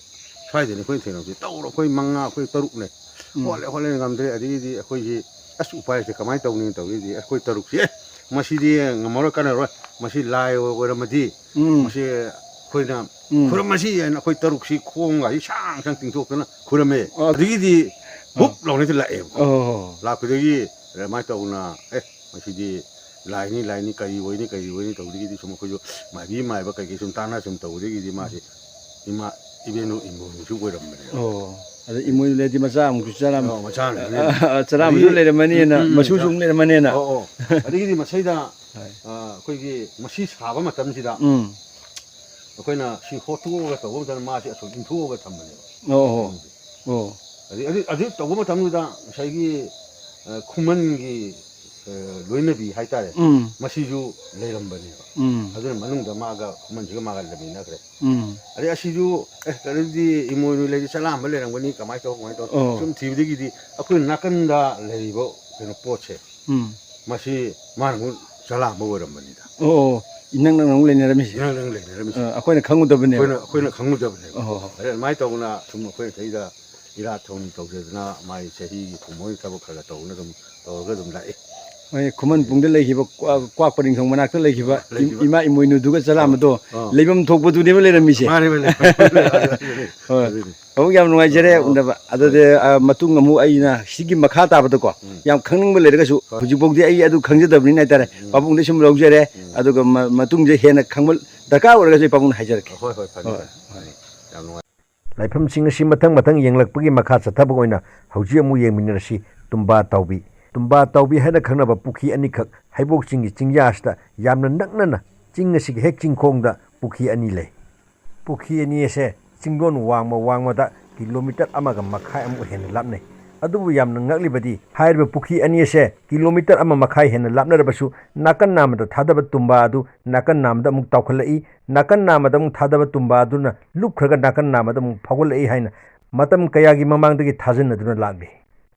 ꯁ꯭ꯋꯥꯏꯗꯅꯤ ꯑꯩꯈꯣꯏꯅ ꯊꯦꯡꯅꯕꯁꯦ꯫ ꯇꯧꯔꯣ ꯑꯩꯈꯣꯏ ꯃꯉꯥ, ꯑꯩꯈꯣꯏ ꯇꯔꯨꯛꯅꯦ꯫ ꯎꯝ꯫ ꯍꯣꯠꯂꯦ, ꯍꯣꯠꯂꯦ ꯉꯝꯗ꯭ꯔꯦ꯫ ꯑꯗꯒꯤꯗꯤ ꯑꯩꯈꯣꯏꯁꯤ ꯑꯁ ꯎꯄꯥꯏ ꯂꯩꯇꯦ, ꯀꯃꯥꯏꯅ ꯇꯧꯅꯤ ꯇꯧꯔꯤꯗꯤ ꯑꯩꯈꯣꯏ ꯇꯔꯨꯛꯁꯦ, "ꯑꯦ, ꯃꯁꯤꯗꯤ ꯉꯝꯃꯔꯣꯏ, ꯀꯥꯟꯅꯔꯣꯏ, ꯃꯁꯤ ꯂꯥꯏ ꯑꯣꯏꯔꯝꯃꯗꯤ ꯎꯝ꯫ ꯃꯁꯤ ꯑꯩꯈꯣꯏꯅ ꯎꯝ꯫ ꯈꯨꯔꯨꯝꯃꯁꯤ" ꯍꯥꯏꯅ ꯑꯩꯈꯣꯏ ꯇꯔꯨꯛꯁꯤ ꯈꯣꯡꯒꯁꯤ ꯁꯥꯡ ꯁꯥꯡ ꯇꯤꯡꯊꯣꯛꯇꯅ ꯈꯨꯔꯝꯃꯦ꯫ ꯑꯣ꯫ ꯑꯗꯒꯤꯗꯤ ꯑꯣ꯫ ꯕꯨꯞ ꯂꯥꯎꯅ ꯍꯦꯛꯇ ꯂꯥꯛꯑꯦꯕꯀꯣ꯫ ꯑꯣ꯫ ꯂꯥꯛꯄꯗꯒꯤ ꯑꯗꯨꯃꯥꯏꯅ ꯇꯧꯗꯅ, "ꯑꯦ, ꯃꯁꯤꯗꯤ ꯂꯥꯏꯅꯤ, ꯂꯥꯏꯅꯤ, ꯀꯔꯤ ꯑꯣꯏꯅꯤ, ꯀꯔꯤ ꯑꯣꯏꯅꯤ?" ꯇꯧꯕꯗꯒꯤꯗꯤ ꯁꯨꯝ ꯑꯩꯈꯣꯏꯁꯨ ꯃꯥꯏꯕꯤ ꯃꯥꯏꯕ ꯀꯩꯀꯩ ꯁꯨꯝ ꯇꯥꯟꯅ ꯁꯨꯝ ꯇꯧꯕꯗꯒꯤꯗꯤ ꯃꯥꯁꯦ ꯏꯃꯥ ꯏꯕꯦꯟꯗꯣ ꯏꯃꯣꯏꯅꯨꯁꯨ ꯑꯣꯏꯔꯝꯕꯅꯦꯕ꯫ ꯑꯣ꯫ ꯑꯗ ꯏꯃꯣꯏꯅꯨ ꯂꯩꯔꯗꯤ ꯃꯆꯥ ꯑꯃꯨꯛꯁꯨ ꯆꯥꯔꯝ-, ꯑꯧ, ꯃꯆꯥ ꯑꯃꯁꯨ ꯑ, ꯂꯩꯔꯝꯃꯅꯤ꯫ ꯑ, ꯆꯔꯥ ꯑꯃꯁꯨ ꯑꯗꯒꯤ, ꯂꯩꯔꯝꯃꯅꯤꯅ ꯎꯝ, ꯎꯝ, ꯃꯁꯨꯁꯨ ꯑꯃꯨꯛ ꯂꯩꯔꯝꯃꯅꯤꯅ꯫ ꯑꯧ, ꯑꯧ꯫ ꯑꯗꯒꯤꯗꯤ ꯃꯁꯩꯗ, ꯍꯣꯏ꯫ ꯑ, ꯑꯩꯈꯣꯏꯒꯤ ꯃꯁꯤ ꯁꯥꯕ ꯃꯇꯝꯁꯤꯗ ꯎꯝ꯫ ꯑꯩꯈꯣꯏꯅ ꯁꯤ ꯍꯣꯠꯇꯣꯛꯑꯒ ꯇꯧꯕ ꯃꯇꯝꯗ ꯃꯥꯁꯤ ꯑꯁꯨꯝ ꯏꯟꯊꯣꯛꯑꯒ ꯊꯝꯕꯅꯦꯕ꯫ ꯑꯣ, ꯑꯣ꯫ ꯎꯝ꯫ ꯑꯣ꯫ ꯑꯗꯩ ꯑꯗꯨ, ꯑꯗꯨ ꯇꯧꯕ ꯃꯇꯝꯗꯨꯗ ꯉꯁꯥꯏꯒꯤ, ꯑ, ꯈꯨꯃꯟꯒꯤ, ꯑ, ꯂꯣꯏꯅꯕꯤ ꯍꯥꯏꯇꯥꯔꯦ꯫ ꯎꯝ꯫ ꯃꯁꯤꯁꯨ ꯂꯩꯔꯝꯕꯅꯦꯕ꯫ ꯎꯝ꯫ ꯑꯗꯨꯅ ꯃꯅꯨꯡꯗ ꯃꯥꯒ ꯈꯨꯃꯟꯁꯤꯒ ꯃꯥꯒ ꯂꯩꯃꯤꯟꯅꯈ꯭ꯔꯦ꯫ ꯎꯝ꯫ ꯑꯗꯩ ꯑꯁꯤꯁꯨ, "ꯑꯦ, ꯀꯩꯅꯣꯗꯤ ꯏꯃꯣꯏꯅꯨ ꯂꯩꯗꯤ ꯆꯂꯥꯝꯕ ꯂꯩꯔꯝꯒꯅꯤ, ꯀꯃꯥꯏꯅ ꯇꯧꯕ, ꯀꯃꯥꯏꯅ ꯇꯧꯕ?" ꯑꯣ꯫ ꯁꯨꯝ ꯊꯤꯕꯗꯒꯤꯗꯤ ꯑꯩꯈꯣꯏ ꯅꯥꯀꯟꯗ ꯂꯩꯔꯤꯕ ꯀꯩꯅꯣ ꯄꯣꯠꯁꯦ, ꯎꯝ꯫ ꯃꯁꯤ ꯃꯥꯅ ꯑꯃꯨꯛ ꯆꯂꯥꯝꯕ ꯑꯣꯏꯔꯝꯕꯅꯤꯗ꯫ ꯑꯣ, ꯑꯣ꯫ ꯏꯅꯛ ꯅꯛꯅ ꯑꯃꯨꯛ ꯂꯩꯅꯔꯝꯃꯤꯁꯦ꯫ ꯏꯅꯛ ꯅꯛꯅ ꯂꯩꯅꯔꯝꯃꯤꯁꯦ꯫ ꯑ, ꯑꯩꯈꯣꯏꯅ ꯈꯪꯉꯨꯗꯕꯅꯦꯕ꯫ ꯑꯩꯈꯣꯏꯅ, ꯑꯩꯈꯣꯏꯅ ꯈꯪꯉꯨꯗꯕꯅꯦꯕ꯫ ꯑꯣ, ꯍꯣ, ꯍꯣ꯫ ꯑꯗꯩ ꯑꯗꯨꯃꯥꯏꯅ ꯇꯧꯗꯅ ꯁꯨꯝ ꯑꯩꯈꯣꯏ ꯁꯤꯗꯩꯗ ꯏꯔꯥꯠ ꯊꯧꯅꯤ ꯇꯧꯖꯗꯅ ꯃꯥꯏ ꯆꯍꯤꯒꯤ ꯀꯨꯝꯍꯩ ꯊꯕꯛ ꯈꯔ ꯈꯔ ꯇꯧꯗꯅ ꯑꯗꯨꯝ ꯇꯧꯔꯒ ꯑꯗꯨꯝ ꯂꯥꯛꯏ꯫ ꯍꯣꯏ, ꯈꯨꯃꯟ ꯄꯨꯡꯗ ꯂꯩꯈꯤꯕ ꯀ꯭ꯋꯥ-, ꯀ꯭ꯋꯥꯛ ꯄꯔꯤꯡꯊꯣꯡ ꯃꯅꯥꯛꯇ ꯂꯩꯈꯤꯕ ꯏꯝ-, ꯂꯩꯈꯤꯕ꯫ ꯏꯃꯥ ꯏꯃꯣꯏꯅꯨꯗꯨꯒ ꯆꯂꯥꯝꯕꯗꯣ ꯑꯥ꯫ ꯂꯩꯐꯝ ꯊꯣꯛꯄꯗꯨꯅꯦꯕ ꯂꯩꯔꯝꯃꯤꯁꯦ꯫ ꯃꯥꯅꯦ, ꯃꯥꯅꯦ꯫ ꯍꯣꯏ꯫ ꯑꯗꯨꯅꯤ꯫ ꯑꯃꯨꯛ ꯌꯥꯝ ꯅꯨꯡꯉꯥꯏꯖꯔꯦ ꯑꯣ, ꯎꯅꯕ꯫ ꯑꯗꯨꯗꯤ, ꯍꯣꯏ꯫ ꯑ, ꯃꯇꯨꯡ ꯑꯃꯨꯛ ꯑꯩꯅ ꯁꯤꯒꯤ ꯃꯈꯥ ꯇꯥꯕꯗꯀꯣ, ꯎꯝ꯫ ꯌꯥꯝ ꯈꯪꯅꯤꯡꯕ ꯂꯩꯔꯒꯁꯨ, ꯍꯣꯏ꯫ ꯍꯧꯖꯤꯛꯐꯥꯎꯗꯤ ꯑꯩ ꯑꯗꯨ ꯈꯪꯖꯗꯕꯅꯤꯅ ꯍꯥꯏꯇꯥꯔꯦ, ꯎꯝ꯫ ꯄꯥꯕꯨꯡꯗ ꯁꯨꯝ ꯂꯧꯖꯔꯦ꯫ ꯎꯝ꯫ ꯑꯗꯨꯒ ꯃ-, ꯃꯇꯨꯡꯁꯦ ꯍꯦꯟꯅ ꯈꯪꯕ ꯗꯔꯀꯥꯔ ꯑꯣꯏꯔꯒꯁꯨ ꯑꯩ ꯄꯥꯕꯨꯡꯗ ꯍꯥꯏꯖꯔꯛꯀꯦ꯫ ꯍꯣꯏ, ꯍꯣꯏ, ꯐꯅꯤ, ꯍꯣꯏ, ꯐꯅꯤ꯫ ꯍꯣꯏ꯫ ꯌꯥꯝ ꯅꯨꯡꯉꯥꯏ꯫ ꯂꯥꯏꯐꯝꯁꯤꯡ ꯑꯁꯤ ꯃꯊꯪ ꯃꯊꯪ ꯌꯦꯡꯂꯛꯄꯒꯤ ꯃꯈꯥ ꯆꯠꯊꯕ ꯑꯣꯏꯅ ꯍꯧꯖꯤꯛ ꯑꯃꯨꯛ ꯌꯦꯡꯃꯤꯟꯅꯔꯁꯤ ꯇꯨꯝꯕꯥ ꯇꯥꯎꯕꯤ꯫ ꯇꯨꯝꯕꯥ ꯇꯥꯎꯕꯤ ꯍꯥꯏꯅ ꯈꯪꯅꯕ ꯄꯨꯈ꯭ꯔꯤ ꯑꯅꯤꯈꯛ ꯍꯩꯕꯣꯛ ꯆꯤꯡꯒꯤ ꯆꯤꯡꯌꯥꯁꯤꯗ ꯌꯥꯝꯅ ꯅꯛꯅꯅ ꯆꯤꯡ ꯑꯁꯤꯒꯤ ꯍꯦꯛ ꯆꯤꯡꯈꯣꯡꯗ ꯄꯨꯈ꯭ꯔꯤ ꯑꯅꯤ ꯂꯩ꯫ ꯄꯨꯈ꯭ꯔꯤ ꯑꯅꯤ ꯑꯁꯦ ꯆꯤꯡꯗꯣꯟ ꯋꯥꯡꯃ ꯋꯥꯡꯃꯗ ꯀꯤꯂꯣꯃꯤꯇꯔ ꯑꯃꯒ ꯃꯈꯥꯏ ꯑꯃꯨꯛ ꯍꯦꯟꯅ ꯂꯥꯞꯅꯩ꯫ ꯑꯗꯨꯕꯨ ꯌꯥꯝꯅ ꯉꯛꯂꯤꯕꯗꯤ ꯍꯥꯏꯔꯤꯕ ꯄꯨꯈ꯭ꯔꯤ ꯑꯅꯤ ꯑꯁꯦ ꯀꯤꯂꯣꯃꯤꯇꯔ ꯑꯃ ꯃꯈꯥꯏ ꯍꯦꯟꯅ ꯂꯥꯞꯅꯔꯕꯁꯨ ꯅꯥꯀꯟ ꯅꯥꯝꯃꯗ ꯊꯥꯗꯕ ꯇꯨꯝꯕꯥ ꯑꯗꯨ ꯅꯥꯀꯟ ꯅꯥꯝꯃꯗ ꯑꯃꯨꯛ ꯇꯥꯎꯈꯠꯂꯛꯏ, ꯅꯥꯀꯟ ꯅꯥꯝꯃꯗ ꯑꯃꯨꯛ ꯊꯥꯗꯕ ꯇꯨꯝꯕꯥ ꯑꯗꯨꯅ ꯂꯨꯞꯈ꯭ꯔꯒ ꯅꯥꯀꯟ ꯅꯥꯝꯃꯗ ꯑꯃꯨꯛ ꯐꯥꯎꯒꯠꯂꯛꯏ ꯍꯥꯏꯅ ꯃꯇꯝ ꯀꯌꯥꯒꯤ ꯃꯃꯥꯡꯗꯒꯤ ꯊꯥꯖꯅꯗꯨꯅ ꯂꯥꯛꯂꯤ꯫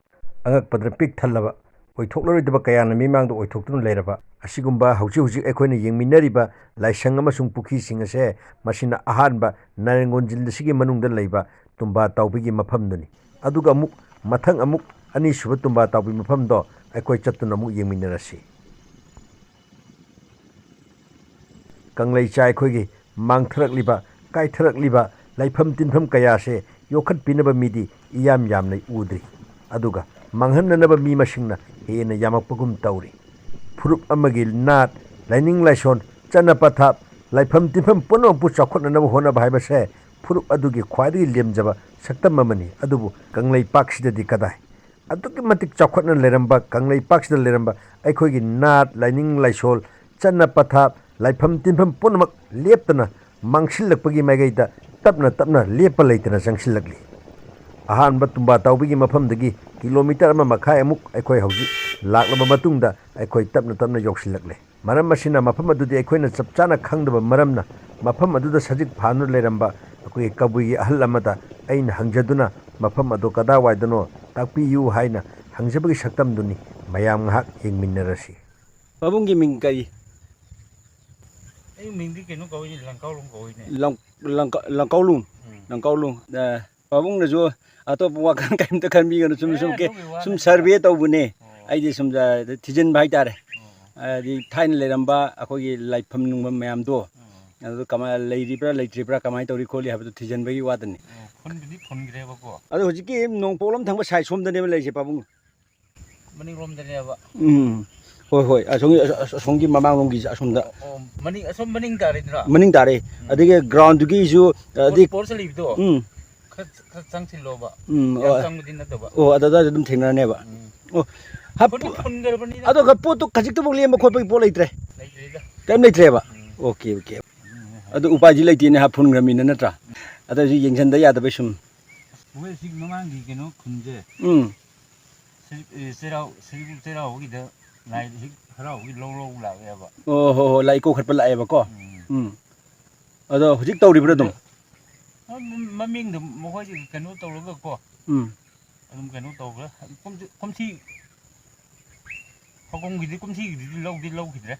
ꯑꯉꯛꯄꯗꯅ ꯄꯤꯛ ꯊꯜꯂꯕ, ꯑꯣꯏꯊꯣꯛꯂꯔꯣꯏꯗꯕ ꯀꯌꯥꯅ ꯃꯤꯃꯥꯡꯗ ꯑꯣꯏꯊꯣꯛꯇꯨꯅ ꯂꯩꯔꯕ, ꯑꯁꯤꯒꯨꯝꯕ ꯍꯧꯖꯤꯛ ꯍꯧꯖꯤꯛ ꯑꯩꯈꯣꯏꯅ ꯌꯦꯡꯃꯤꯟꯅꯔꯤꯕ ꯂꯥꯏꯁꯪ ꯑꯃꯁꯨꯡ ꯄꯨꯈ꯭ꯔꯤꯁꯤꯡ ꯑꯁꯦ, ꯃꯁꯤꯅ ꯑꯍꯥꯟꯕ ꯅꯥꯔꯦꯡꯒꯣꯟ ꯖꯤꯜ ꯑꯁꯤꯒꯤ ꯃꯅꯨꯡꯗ ꯂꯩꯕ ꯇꯨꯝꯕꯥ ꯇꯥꯎꯕꯤꯒꯤ ꯃꯐꯝꯗꯨꯅꯤ꯫ ꯑꯗꯨꯒ ꯑꯃꯨꯛ ꯃꯊꯪ ꯑꯃꯨꯛ ꯑꯅꯤꯁꯨꯕ ꯇꯨꯝꯕꯥ ꯇꯥꯎꯕꯤ ꯃꯐꯝꯗꯣ ꯑꯩꯈꯣꯏ ꯆꯠꯇꯨꯅ ꯑꯃꯨꯛ ꯌꯦꯡꯃꯤꯟꯅꯔꯁꯤ꯫ ꯀꯪꯂꯩꯆꯥ ꯑꯩꯈꯣꯏꯒꯤ ꯃꯥꯡꯊꯔꯛꯂꯤꯕ, ꯀꯥꯏꯊꯔꯛꯂꯤꯕ ꯂꯥꯏꯐꯝ ꯇꯤꯟꯐꯝ ꯀꯌꯥꯁꯦ ꯌꯣꯛꯈꯠꯄꯤꯅꯕ ꯃꯤꯗꯤ ꯏꯌꯥꯝ ꯌꯥꯝꯅ ꯎꯗ꯭ꯔꯤ꯫ ꯑꯗꯨꯒ ꯃꯥꯡꯍꯟꯅꯅꯕ ꯃꯤ ꯃꯁꯤꯡꯅ ꯍꯦꯟꯅ ꯌꯥꯝꯃꯛꯄꯒꯨꯝ ꯇꯧꯔꯤ꯫ ꯐꯨꯔꯨꯞ ꯑꯃꯒꯤ ꯅꯥꯠ, ꯂꯥꯏꯅꯤꯡ ꯂꯥꯏꯁꯣꯟ, ꯆꯠꯅ ꯄꯊꯥꯞ, ꯂꯥꯏꯐꯝ ꯇꯤꯟꯐꯝ ꯄꯨꯝꯅꯃꯛꯄꯨ ꯆꯥꯎꯈꯠꯅꯅꯕ ꯍꯣꯠꯅꯕ ꯍꯥꯏꯕꯁꯦ ꯐꯨꯔꯨꯞ ꯑꯗꯨꯒꯤ ꯈ꯭ꯋꯥꯏꯗꯒꯤ ꯂꯦꯝꯖꯕ ꯁꯛꯇꯝ ꯑꯃꯅꯤ꯫ ꯑꯗꯨꯕꯨ ꯀꯪꯂꯩꯄꯥꯛꯁꯤꯗꯗꯤ ꯀꯗꯥꯏ? ꯑꯗꯨꯛꯀꯤ ꯃꯇꯤꯛ ꯆꯥꯎꯈꯠꯅ ꯂꯩꯔꯝꯕ ꯀꯪꯂꯩꯄꯥꯛꯁꯤꯗ ꯂꯩꯔꯝꯕ ꯑꯩꯈꯣꯏꯒꯤ ꯅꯥꯠ, ꯂꯥꯏꯅꯤꯡ ꯂꯥꯏꯁꯣꯜ, ꯆꯠꯅ ꯄꯊꯥꯞ, ꯂꯥꯏꯐꯝ ꯇꯤꯟꯐꯝ ꯄꯨꯝꯅꯃꯛ ꯂꯦꯞꯇꯅ ꯃꯥꯡꯁꯤꯜꯂꯛꯄꯒꯤ ꯃꯥꯏꯀꯩꯗ ꯇꯞꯅ ꯇꯞꯅ ꯂꯦꯞꯄ ꯂꯩꯇꯅ ꯆꯪꯁꯤꯜꯂꯛꯂꯤ꯫ ꯑꯍꯥꯟꯕ ꯇꯨꯝꯕꯥ ꯇꯥꯎꯕꯤꯒꯤ ꯃꯐꯝꯗꯒꯤ ꯀꯤꯂꯣꯃꯤꯇꯔ ꯑꯃ ꯃꯈꯥꯏ ꯑꯃꯨꯛ ꯑꯩꯈꯣꯏ ꯍꯧꯖꯤꯛ ꯂꯥꯛꯂꯕ ꯃꯇꯨꯡꯗ ꯑꯩꯈꯣꯏ ꯇꯞꯅ ꯇꯞꯅ ꯌꯧꯁꯤꯜꯂꯛꯂꯦ꯫ ꯃꯔꯝ ꯑꯁꯤꯅ ꯃꯐꯝ ꯑꯗꯨꯗꯤ ꯑꯩꯈꯣꯏꯅ ꯆꯞ ꯆꯥꯅ ꯈꯪꯗꯕ ꯃꯔꯝꯅ, ꯃꯐꯝ ꯑꯗꯨꯗ ꯁꯖꯤꯛ ꯐꯥꯟꯗꯨꯅ ꯂꯩꯔꯝꯕ ꯑꯩꯈꯣꯏꯒꯤ ꯀꯕꯨꯏꯒꯤ ꯑꯍꯜ ꯑꯃꯗ ꯑꯩꯅ ꯍꯪꯖꯗꯨꯅ, "ꯃꯐꯝ ꯑꯗꯨ ꯀꯗꯥꯏꯋꯥꯏꯗꯅꯣ ꯇꯥꯛꯄꯤꯌꯨ" ꯍꯥꯏꯅ ꯍꯪꯖꯕꯒꯤ ꯁꯛꯇꯝꯗꯨꯅꯤ꯫ ꯃꯌꯥꯝ ꯉꯥꯏꯍꯥꯛ ꯌꯦꯡꯃꯤꯟꯅꯔꯁꯤ꯫ ꯄꯥꯕꯨꯡꯒꯤ ꯃꯤꯡ ꯀꯔꯤ? ꯑꯩ ꯃꯤꯡꯗꯤ ꯀꯩꯅꯣ ꯀꯧꯏꯅꯦ, ꯂꯪꯀꯥꯎꯂꯨꯡ ꯀꯧꯏꯅꯦ꯫ ꯂꯪ-, ꯂꯪꯀ-, ꯂꯪꯀꯥꯎꯂꯨꯡ? ꯎꯝ꯫ ꯂꯪꯀꯥꯎꯂꯨꯡ꯫ ꯑ, ꯄꯥꯕꯨꯡꯅꯁꯨ ꯑꯇꯣꯞꯄ ꯋꯥꯈꯜ ꯀꯩꯝꯇ ꯈꯟꯕꯤꯒꯅꯨ, ꯁꯨꯝ, ꯑꯦ, ꯁꯨꯝ ꯀꯦ-, ꯑꯗꯨꯒꯤ ꯋꯥ ꯁꯨꯝ ꯅꯠꯇꯦꯗ꯫ ꯁꯔꯚꯦ ꯇꯧꯕꯅꯦ꯫ ꯑꯣ꯫ ꯑꯩꯗꯤ ꯁꯨꯝ, ꯑ, ꯊꯤꯖꯤꯟꯕ ꯍꯥꯏꯇꯥꯔꯦ꯫ ꯑꯣ꯫ ꯍꯥꯏꯗꯤ ꯊꯥꯏꯅ ꯂꯩꯔꯝꯕ ꯑꯩꯈꯣꯏꯒꯤ ꯂꯥꯏꯐꯝ ꯅꯨꯡꯐꯝ ꯃꯌꯥꯝꯗꯣ, ꯑꯣ꯫ ꯑꯗꯨ ꯀꯃꯥꯏ-, ꯂꯩꯔꯤꯕ꯭ꯔꯥ ꯂꯩꯇ꯭ꯔꯤꯕ꯭ꯔꯥ, ꯀꯃꯥꯏꯅ ꯇꯧꯔꯤ ꯈꯣꯠꯂꯤ ꯍꯥꯏꯕꯗꯨ ꯊꯤꯖꯤꯟꯕꯒꯤ ꯋꯥꯗꯅꯤ꯫ ꯑꯣ, ꯐꯨꯟꯕꯨꯗꯤ ꯐꯨꯟꯈ꯭ꯔꯦꯕꯀꯣ꯫ ꯑꯗꯣ ꯍꯧꯖꯤꯛꯀꯤ ꯅꯣꯡꯄꯣꯛꯂꯣꯝ ꯊꯪꯕ ꯁꯥꯏꯠ ꯁꯣꯝꯗꯅꯦꯕ ꯂꯩꯔꯤꯁꯦ, ꯄꯥꯕꯨꯡ꯫ ꯃꯅꯤꯡꯂꯣꯝꯗꯅꯦꯕ꯫ ꯎꯝ꯫ ꯍꯣꯏ, ꯍꯣꯏ, ꯑꯁꯣꯝꯒꯤ, ꯑꯁ-, ꯑꯁꯣꯝꯒꯤ ꯃꯃꯥꯡꯂꯣꯝꯒꯤꯁꯦ ꯑꯁꯣꯝꯗ꯫ ꯑꯣ, ꯃꯅꯤꯡ, ꯑꯁꯣꯝ ꯃꯅꯤꯡ ꯇꯥꯔꯦꯗꯅ? ꯃꯅꯤꯡ ꯇꯥꯔꯦ꯫ ꯎꯝ꯫ ꯑꯗꯒꯤ ꯒ꯭ꯔꯥꯎꯟꯗꯨꯒꯤꯁꯨ, ꯄꯣꯠ-, ꯑꯗꯤ-, ꯄꯣꯠꯁ ꯂꯩꯕꯗꯣ? ꯎꯝ꯫ ꯈꯔ, ꯈꯔ ꯆꯪꯁꯤꯜꯂꯣꯕ꯫ ꯎꯝ, ꯌꯥꯝ ꯑꯣ꯫ ꯆꯪꯕꯗꯤ ꯅꯠꯇꯕ꯫ ꯑꯣ, ꯑꯗ ꯑꯗꯨꯋꯥꯏꯗ ꯑꯗꯨꯝ ꯊꯦꯡꯅꯔꯅꯦꯕ꯫ ꯎꯝ꯫ ꯑꯣ, ꯍꯥ, ꯐꯨꯟꯗꯤ ꯄꯨ-, ꯐꯨꯟꯈ꯭ꯔꯕꯅꯤꯗ꯫ ꯑꯗꯨꯒ ꯄꯣꯠꯇꯣ ꯈꯖꯤꯛꯇꯃꯛ ꯂꯦꯝꯕ ꯈꯣꯠꯄꯒꯤ ꯄꯣꯠ ꯂꯩꯇ꯭ꯔꯦ? ꯂꯩꯇ꯭ꯔꯦꯗ꯫ ꯀꯩꯝ ꯂꯩꯇ꯭ꯔꯦꯕ? ꯎꯝ꯫ Okay, okay. ꯎꯝ꯫ ꯑꯗꯨ ꯎꯄꯥꯏꯗꯤ ꯂꯩꯇꯦꯅꯦ, ꯍꯥ, ꯐꯨꯟꯈ꯭ꯔꯃꯤꯅ, ꯅꯠꯇ꯭ꯔꯥ? ꯑꯗꯨꯁꯨ ꯌꯦꯡꯁꯤꯟꯗ ꯌꯥꯗꯕꯩ ꯁꯨꯝ꯫ ꯃꯣꯏ ꯑꯁꯤ ꯃꯃꯥꯡꯒꯤ ꯀꯩꯅꯣ ꯈꯨꯟꯁꯦ꯫ ꯎꯝ꯫ ꯁꯤ-, ꯑꯦ, ꯆꯩꯔꯥꯎ-, ꯁꯖꯤꯕꯨ ꯆꯩꯔꯥꯎꯕꯒꯤꯗ ꯂꯥꯏ ꯍꯦꯛ ꯍꯔꯥꯎꯕꯒꯤ ꯂꯧ ꯂꯧ ꯂꯥꯛꯑꯦꯕ꯫ ꯑꯣ, ꯍꯣ, ꯍꯣ, ꯂꯥꯏ ꯏꯀꯧꯈꯠꯄ ꯂꯥꯛꯑꯦꯕꯀꯣ꯫ ꯎꯝ꯫ ꯎꯝ꯫ ꯑꯗꯣ ꯍꯧꯖꯤꯛ ꯇꯧꯔꯤꯕ꯭ꯔꯥ ꯑꯗꯨꯝ? ꯑꯗꯨꯗ, ꯃ-, ꯃ-, ꯃꯃꯤꯡꯗꯣ ꯃꯈꯣꯏꯒꯤ ꯀꯩꯅꯣ ꯇꯧꯔꯒꯀꯣ꯫ ꯎꯝ꯫ ꯑꯗꯨꯝ ꯀꯩꯅꯣ ꯇꯧꯈ꯭ꯔꯦ꯫ ꯀꯨꯝꯁꯤ ꯀꯨꯝꯁꯤ ꯍꯧꯀꯨꯝꯒꯤꯗꯤ ꯀꯨꯝꯁꯤꯒꯤꯗꯤ ꯂꯧꯗꯤ ꯂꯧꯈꯤꯗ꯭ꯔꯦ꯫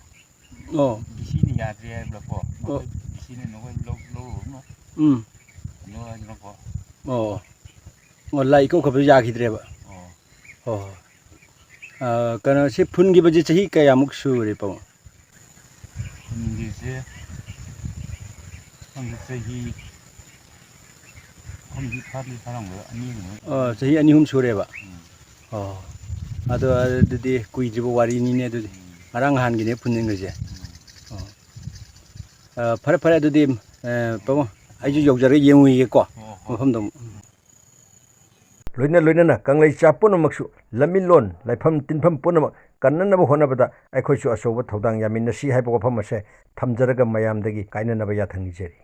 ꯑꯣ꯫ ꯗꯤ ꯁꯤꯅ ꯌꯥꯗ꯭ꯔꯦ ꯍꯥꯏꯕ꯭ꯔꯥꯀꯣ? ꯑꯣ꯫ ꯗꯤ ꯁꯤꯅ ꯅꯈꯣꯏ ꯂꯧ ꯂꯧꯔꯨꯔꯅꯨ꯫ ꯎꯝ꯫ ꯀꯩꯅꯣ ꯍꯥꯏꯗꯅꯀꯣ꯫ ꯑꯣ꯫ ꯑꯣ, ꯂꯥꯏ ꯏꯀꯧ ꯈꯠꯄꯗꯨ ꯌꯥꯈꯤꯗ꯭ꯔꯦꯕ꯫ ꯑꯣ꯫ ꯑꯣ꯫ ꯑ, ꯀꯩꯅꯣ, ꯁꯤ ꯐꯨꯟꯈꯤꯕꯁꯦ ꯆꯍꯤ ꯀꯌꯥꯃꯨꯛ ꯁꯨꯔꯦ, ꯄꯥꯕꯨꯡ? ꯐꯨꯟꯈꯤꯕꯁꯦ ꯈꯪꯗꯦ, ꯆꯍꯤ ꯑꯍꯨꯝꯗꯤ ꯐꯥꯗꯤ ꯐꯥꯔꯝꯒꯗ꯭ꯔꯥ, ꯑꯅꯤꯒꯨꯝꯕ꯫ ꯑꯣ, ꯆꯍꯤ ꯑꯅꯤ ꯑꯍꯨꯝ ꯁꯨꯔꯦꯕ? ꯎꯝ꯫ ꯑꯣ꯫ ꯑꯗꯣ ꯑꯗꯨꯗꯤ ꯀꯨꯏꯗ꯭ꯔꯤꯕ ꯋꯥꯔꯤꯅꯤꯅꯦ ꯑꯗꯨꯗꯤ꯫ ꯎꯝ꯫ ꯉꯔꯥꯡ ꯅꯍꯥꯟꯒꯤꯅꯦ ꯐꯨꯟꯖꯤꯟꯈ꯭ꯔꯤꯁꯦ꯫ ꯎꯝ꯫ ꯑꯣ꯫ ꯑ, ꯐꯔꯦ, ꯐꯔꯦ, ꯑꯗꯨꯗꯤ, ꯑ, ꯄꯥꯕꯨꯡ, ꯑꯩꯁꯨ ꯌꯧꯖꯔꯒ ꯌꯦꯡꯉꯨꯈꯤꯒꯦꯀꯣ, ꯍꯣꯏ, ꯍꯣꯏ꯫ ꯃꯐꯝꯗꯣ꯫ ꯂꯣꯏꯅ ꯂꯣꯏꯅꯅ ꯀꯪꯂꯩꯆꯥ ꯄꯨꯝꯅꯃꯛꯁꯨ ꯂꯝꯃꯤꯠꯂꯣꯟ ꯂꯥꯏꯐꯝ ꯇꯤꯟꯐꯝ ꯄꯨꯝꯅꯃꯛ ꯀꯟꯅꯅꯕ ꯍꯣꯠꯅꯕꯗ ꯑꯩꯈꯣꯏꯁꯨ ꯑꯆꯧꯕ ꯊꯧꯗꯥꯡ ꯌꯥꯃꯤꯟꯅꯁꯤ ꯍꯥꯏꯕ ꯋꯥꯐꯝ ꯑꯁꯦ ꯊꯝꯖꯔꯒ ꯃꯌꯥꯝꯗꯒꯤ ꯀꯥꯏꯅꯅꯕ ꯌꯥꯊꯪ ꯅꯤꯖꯔꯤ꯫